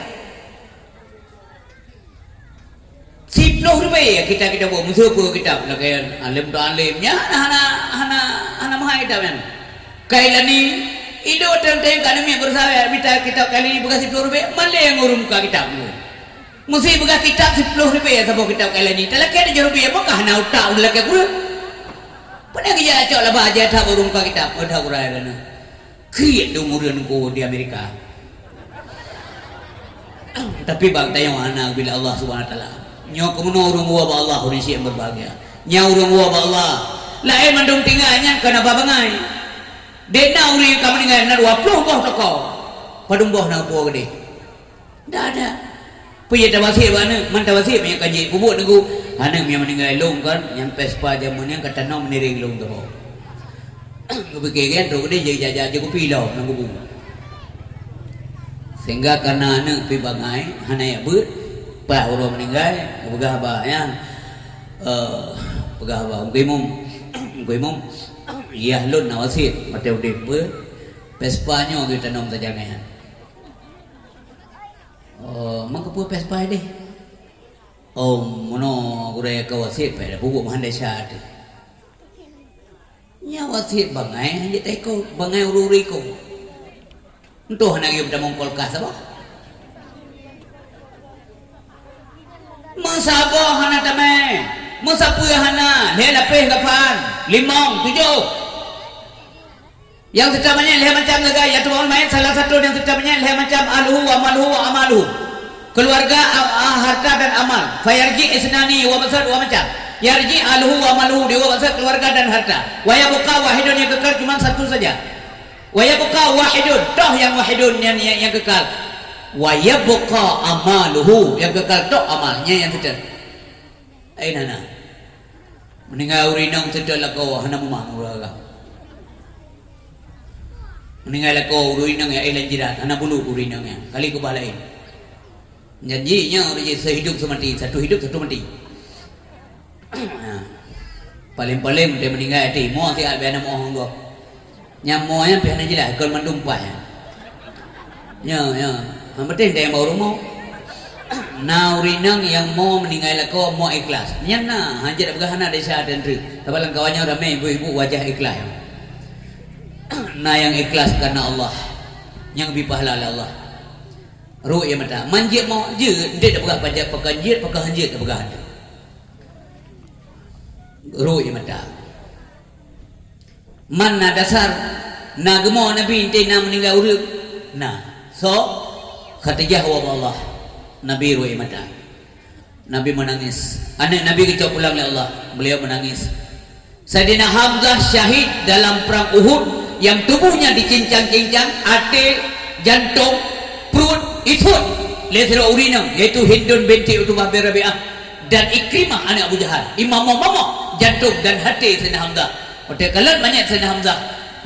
Siploh ribée kitab-kitab boh, meuseupeue kitab lagée além tu além. Nyan hana, hana, hana meuhai kitab nyan. Kailani, ido teunteng ka neumik beureusaha mita kitab Kailani peugah siploh ribée, malée ureuëng muka kitab nyoe. Meuseupeue kitab siploh ribée saboh kitab Kailani. Talakée tujoh ribée, maka hana utak ulakée kureueng. Peue na geujak cok laba aja that ureuëng muka kitab, oh that urai lana. Kriet dong ureuëng ko di Amerika. Tapi bang tayong hana bila Allah Subhanahu Wa Taala. Nyoe keumeunyoe ureuëng woe bak Allah, ureuëng syik berbahagia. Nyoe ureuëng woe bak Allah. Laén mandum tinggai nyan kana ba bangai. Dek na ureuëng ka meuninggai na dua ploh boh toko. Padum boh na po gede. Ndak ada. Peue jeuet tawasiet bak aneuk, man tawasiet meunyoe ka jipeubuet teungku, aneuk meunyoe meuninggai lôn kan, nyang Vespa jameun nyan ka tanom niring lôn teuma. Geupike kan trok gede jijak-jak jikupi lom lam kubu. Sehingga karena aneuk pih bangai, hana jak beuet, pat uroe meuninggai, peugah bak nyan, eh, peugah bak Ungku Imum, "Ungku Imum, yah lôn na wasiet, watèe udép beuet, Vespa nyoe geutanom sajan nyan." "Oh, meukeupeu Vespa ideh?" "Oh, meunoe gurèe ka wasiet, payah peubuet meuhan desya teuh." Nyan wasiet bangai, hanjeuet taikôt, bangai ureueng-ureueng ikôt. Entôh hana geuyue tamong kulkas saboh. Meusaboh hana tamè, meusapeue hana, lhèe lapéh kafan, limong, tujoh. Nyang seuta manyèt lhèe macam lagèe yatba'ul mayit, salah satu nyang seuta manyèt lhèe macam, ahluhu wa maluhu wa amaluhu. Keluarga, a-, a-, harta dan amal. Fayarji' isnani, dua maksud, dua macam. Yarji' ahluhu wa maluhu, dua maksud keluarga dan harta. Wa yabqa wahidun, yang kekal cuma satu saja. Wa yabqa wahidun, toh yang wahidun yang, yang, yang kekal. Wa yabqa amaluhu, yang kekal toh amalnya yang kekal. Ai nana. Meuninggai ureueng inong seutôt lakoe hana mumang ureueng agam. Meuninggai lakoe ureueng inong nyang éh lam jirat hana bulut ureueng inong nyan. Kali keubah laén. Janji nyoe ureueng jih sehidup semati, satu hidup satu mati. Ha. Paléng-paléng dia meuninggai até, mo siat bèk na meu'oh ngon gob. Nyang mo nyan pih hana jeulaih, kon mandum paih nyan. Nyo, nyo. Nyang penting dayang bak ureueng mo. Na ureueng inong nyang mo meuninggai lakoe mo ikhlas. Nyan na, hanjeuet peugah hana desya teuntri. Sabab lam kawan nyoe ramé ibu-ibu wajah ikhlas. Na nyang ikhlas karena Allah. Nyang bi pahala lé Allah. Rhot ie mata. Man jeuet mo, jeuet, enteuk tapeugah pajan, pakon jeuet, pakon hanjeuet tapeugah hanjeuet. Rhot ie mata. Man na dasar, na geumo Nabi enteuk na meuninggai ureueng? Na. Soe? Khadijah wa Allah. Nabi rhot ie mata. Nabi meunangis. Aneuk Nabi geucok pulang lé Allah. Beliau meunangis. Saidina Hamzah syahid dalam perang Uhud, yang tubuhnya dicincang-cincang, até, jantong, pruet, isut lé sidroe ureueng inong, yaitu Hindun binti Utbah bin Rabi'ah dan Ikrimah aneuk Abu Jahal. Imam momoh jantong dan até Saidina Hamzah. Watèe kalon manyèt Saidina Hamzah,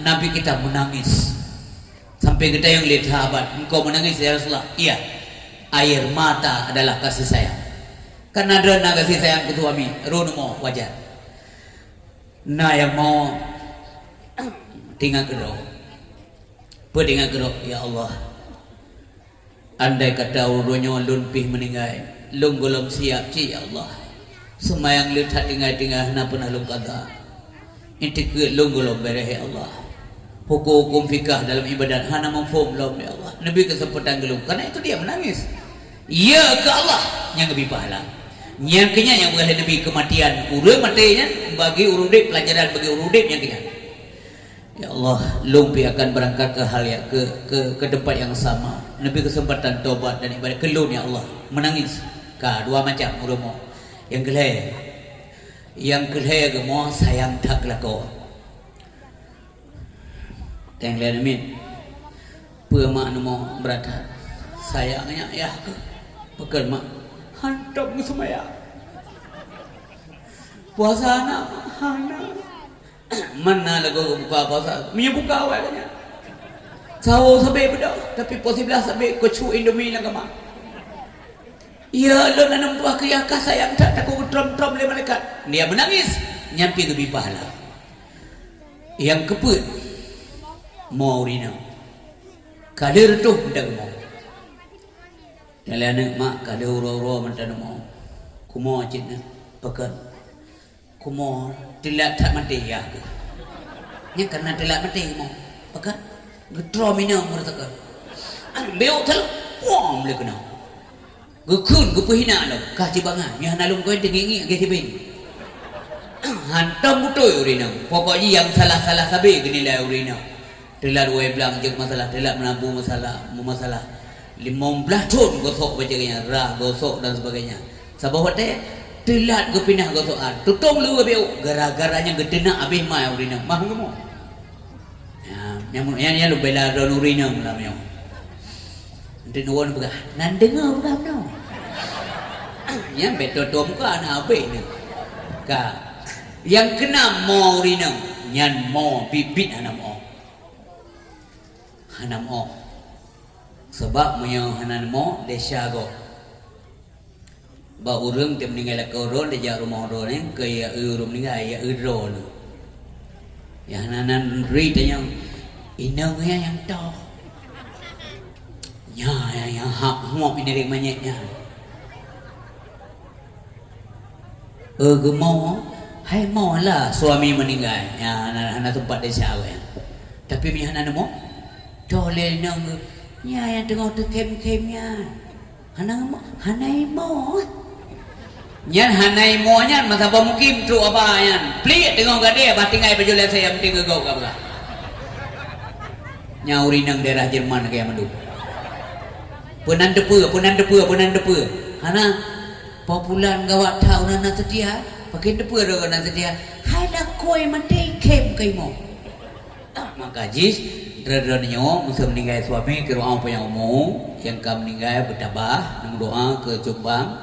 Nabi kita meunangis. Sampai geutanyong lé sahabat, "Engkau menangis, ya Rasulullah?" "Iya." Air mata adalah kasih sayang. Karena droe na kasih sayang keu suami, rhot mo wajar. Na nyang mo teuingat keudroe. Peue teuingat keudroe, "Ya Allah, andai kata uroe nyoe lôn pih meuninggai, lôn gohlom siap cit, ya Allah. Seumayang lôn that tinggai-tinggai hana peunah lôn qadha. I'tikeuet lôn gohlom bèrèh, ya Allah. Huköm-huköm fikah dalam ibadat hana mafhum lom, ya Allah. Neubi keuseumpatan keu lôn." Karena itu dia menangis. Iya keu Allah nyang geubi pahala. Nyan keuh nyan nyang peugah lé Nabi, keumatian ureueng maté nyan bagi ureueng udép, peulajaran bagi ureueng udép nyan keuh nyan. "Ya Allah, lôn pih akan berangkat ke hal yang, ke, ke, ke tempat yang sama. Neubi keuseumpatan tobat dan ibadat keu lôn, ya Allah." Meunangis. Ka, dua macam ureueng mo. Nyang keulhèe, nyang keulhèe geumo sayang that keu lakoe. Teng lé aneuk miet. "Peue mak neumo brat that?" "Sayang nyak yah keuh." "Pakon mak?" "Hantom geuseumayang. Puasa na?" "Hana." "Man na lagoe buka puasa?" "Meunyoe buka awai nyan. Sawo sabe beudôh, tapi poh siblaih sabe keucu Indomie lam kama." "Ya lôn aneuk tuha keu yah ka sayang that, takot geutrom-trom lé malaikat." Dia meunangis, nyan pih geubi pahala. Nyang keupeuet, mo ureueng inong. Ka lheueh reutôh meudan mo. Nyan lé aneuk, "Mak, ka lheueh uroe-uroe meudan mo. Kumo cit na." "Pakon?" "Kumo teulat that maté yah keuh." "Nyan karena teulat maté mo." "Pakon?" "Geutrom inong meureusakan." "Beuh that lom." Pom lé keunoe. Geukheun, geupeuhina lom, ka cit bangai. Nyoe hana lôn koi teungiek-ngiek lagèe sibéng. Hantom beutôi ureueng inong. Pokok jih nyang salah-salah sabe geunilai ureueng inong. Teulat woe blang jeuet masalah, teulat meunabong masalah, meumasalah. Limong blaih thon gosok bajèe nyan, rhah gosok dan sebagainya. Saboh watèe teulat geupinah gosok, ah, tutong lé beuh, gara-gara nyan geuteunak abéh mai ureueng inong. Mah geumo. Nyan, nyan, nyan, nyan lôn bela droeneuh ureueng inong lam nyoe. Enteuk neuwoe neupeugah, "Nan deungoe peugah meunoe." Nyan bèk tutoe muka aneuk abéh nyoe. Ka. Nyang keunam mo ureueng inong, nyan mo biet-biet hana mo. Hana mo. Sabab meunyoe hana neumoe, desya gob. Bak ureuëng teumeuninggai lakoe droeneuh, dijak rumoh droeneuh, keu ya eu ureuëng meuninggai, ya eu droeneuh. Ya hana nan ri tanyong, inong ya nyang toh. Nya, ya, ya, hak ngok ini ri manyét nya. Eh, geumoe, hai moe lah suami meuninggai. Ya, hana, hana teumpat desya awaknyan. Tapi meunyoe hana neumoe, toh lé inong geuh, nya nyang teungoh teukhém-khém nyan. Hana mo-, hana imoe. Nyan hana imoe nyan masa bah mukim trok aba nyan. Pliek teungoh gadée bah tinggai bajée lésée nyang penting geugok ka peugah. Nya ureuëng inong daerah Jerman keu mandum. Peunan teupeue, peunan teupeue, peunan teupeue. Hana, populan gawat that ureuëng nan seutia. Pakon teupeue droe nan seutia. Hai lakoe maté khém keu imoe. Maka jih, droe-droe nyoe meuseu meuninggai suami keu doa panjang umu, nyang ka meuninggai beutabah, neumeudoa keu cumbang,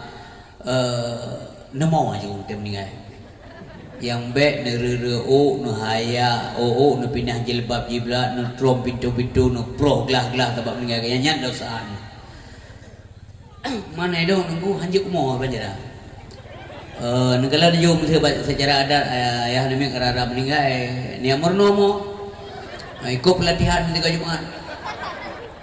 eh, neumoe aju teuh meuninggai. Nyang bék neureu-reu ôk, neuhaya ôk, neupinah jilbab-jilbab, neutrom pintoe-pintoe, neuproh glah-glah sabab meuninggai, nyan dosa nyoe. Mana idong nunggu hanjeuet kumoe banjara. Eh, neugala neujom seucara adat, eh, ayah namiet rara meuninggai, niat meurunoe mo. Eh, ikot peulatihan tiga Jumat.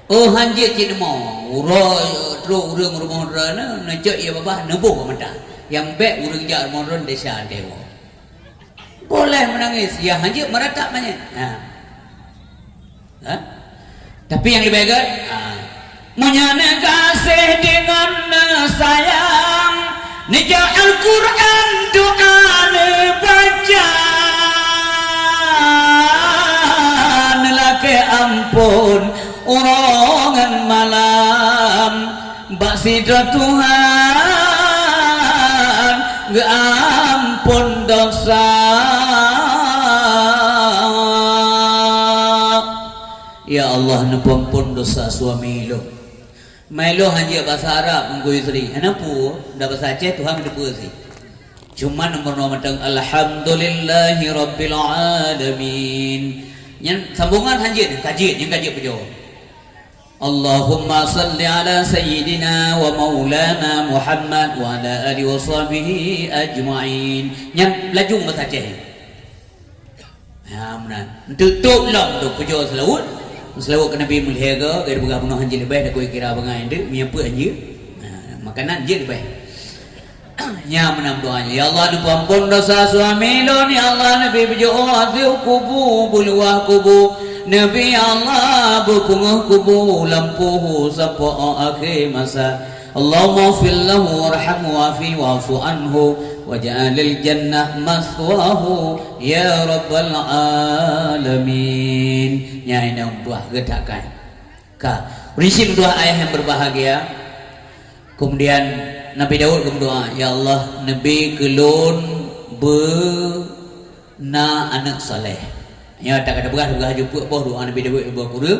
Oh, hanjeuet cit mo. Uroe, eh, trok ureuëng rumoh droeneuh, neucok ie babah, neuboh bak mata. Nyang bék ureuëng jak rumoh droeneuh desya até woe. Boleh menangis, ya hanjeuet meuratak manyét. Ha. Ha? Tapi nyang leubeh gét, ha. Meunyoe neugaséh deungon neusayang, neujak Al-Quran doa neubaca, neulakée amphon uroe ngon malam. Bak sidroe Tuhan geuamphon desya. Ya Allah, neupeuamphon desya suami lôn. Mai lôn hanjeuet basa Arab, Teungku Yusri. Hana peue, dah basa Aceh Tuhan geuteupeue sih. Cuma nomor-nomor mantong, "Alhamdulillahirabbil alamin." Nyan sambongan hanjeuet, kajiet, nyang kajiet pujoe. Allahumma salli ala sayyidina wa maulana Muhammad wa ala alihi wa sahbihi ajma'in. Nyan laju meusaja. Ha, meunan. Untuk top lom tu pujoe seulaweuet. Seulaweuet keu Nabi mulia ke, gaya peugah bunoe hanjeuet leubeh, takoi kira bangai tu, meunyoe peue hanjeuet. Ha, makanan jeuet leubeh. Nyan meunan doa nyoe, "Ya Allah, neupeuamphon desya suami lôn, ya Allah, neubi beujeuet azeub kubu, beuluwah kubu, neubi ya Allah beupeungeuh kubu lampôh sampoe akhé masa. Allahumma ighfir lahu warhamhu wa'afihi wa'fu anhu waj'alil jannah maswahu ya rabbal alamin." Nyan inong tuah geutakan. Ka, prinsip doa ayah yang berbahagia. Kemudian Nabi Daud geumeudoa, "Ya Allah, neubi keu lôn beuna aneuëk saleh." Nyoe tapeugah, tapeugah laju peuet boh doa Nabi Daud lé boh kureueng.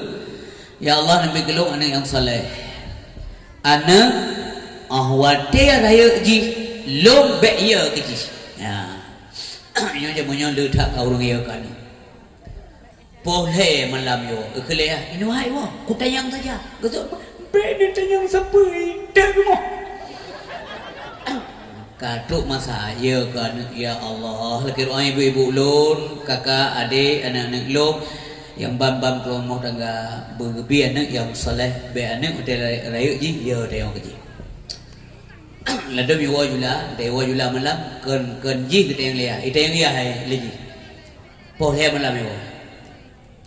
"Ya Allah, neubi keu lôn aneuëk nyang saleh. Aneuëk, oh, watée rayeuk jih, lôn bék yö keu jih." Ya. Nyoe jeuet meunyoe le that ka ureuëng yö keu aneuëk. Poh lhée malam nyoe, geukheun lé ayah, "Inoe hai woe, kutanyong saja." Geuseuôt, "Bék neutanyong sapeue, deuek rumoh." Ka trok masa, yö keu aneuëk, ya Allah, lakée doá ibu-ibu lôn, kakak, adék, aneuëk-aneuëk lôn, nyang ban-ban keu rumoh tangga, beubi aneuëk nyang saleh, bék aneuëk watée rayeuk jih, yö tanyong keu jih. Ladôm iwoe jula, watée iwoe jula malam, kheun, kheun jih geutanyong lé ayah, itanyong lé ayah lé jih. Poh lhée malam nyoe.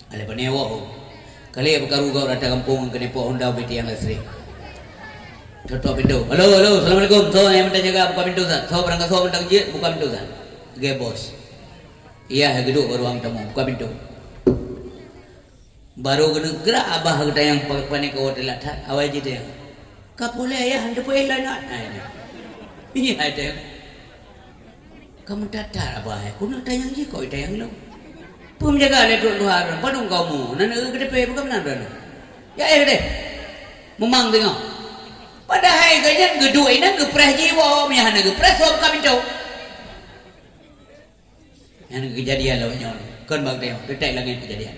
Alah, pane woe. Kali beukaru gob rata gampông keuneuk po honda ubé tiang listrik. Totok pintoe. "Halo, halo, assalamualaikum. Soe nyang meuntang jaga buka pintoe, Ustaz? Soe barang ka soe meuntang jeuet, buka pintoe, Ustaz." Geu bos. Iya, hai geuduek bak ruang tamu, buka pintoe. Barô geuneuk grak abah geuta nyang pa-, pane ka woe teulat that, awai jitanyong. Ka puléh yah, hana teupeu lé nyan. Hai nyan. Iya, hai tanyong. Ka meutat-tat abah, hai. Keuneuk tanyong jih, kok tanyong lom. Peue meujaga lé trok tuha droe, padum kamoe, nan eu geuteupe, bukan meunan droe. Ya, eh, deh. Meumang teungoh. Padahai geuh nyan geuduek inan geupreh jiwoe, meunyo hana geupreh, soe buka pintoe. Nyan keujadian lawét nyoe, kon bak teuh, teutek langét keujadian.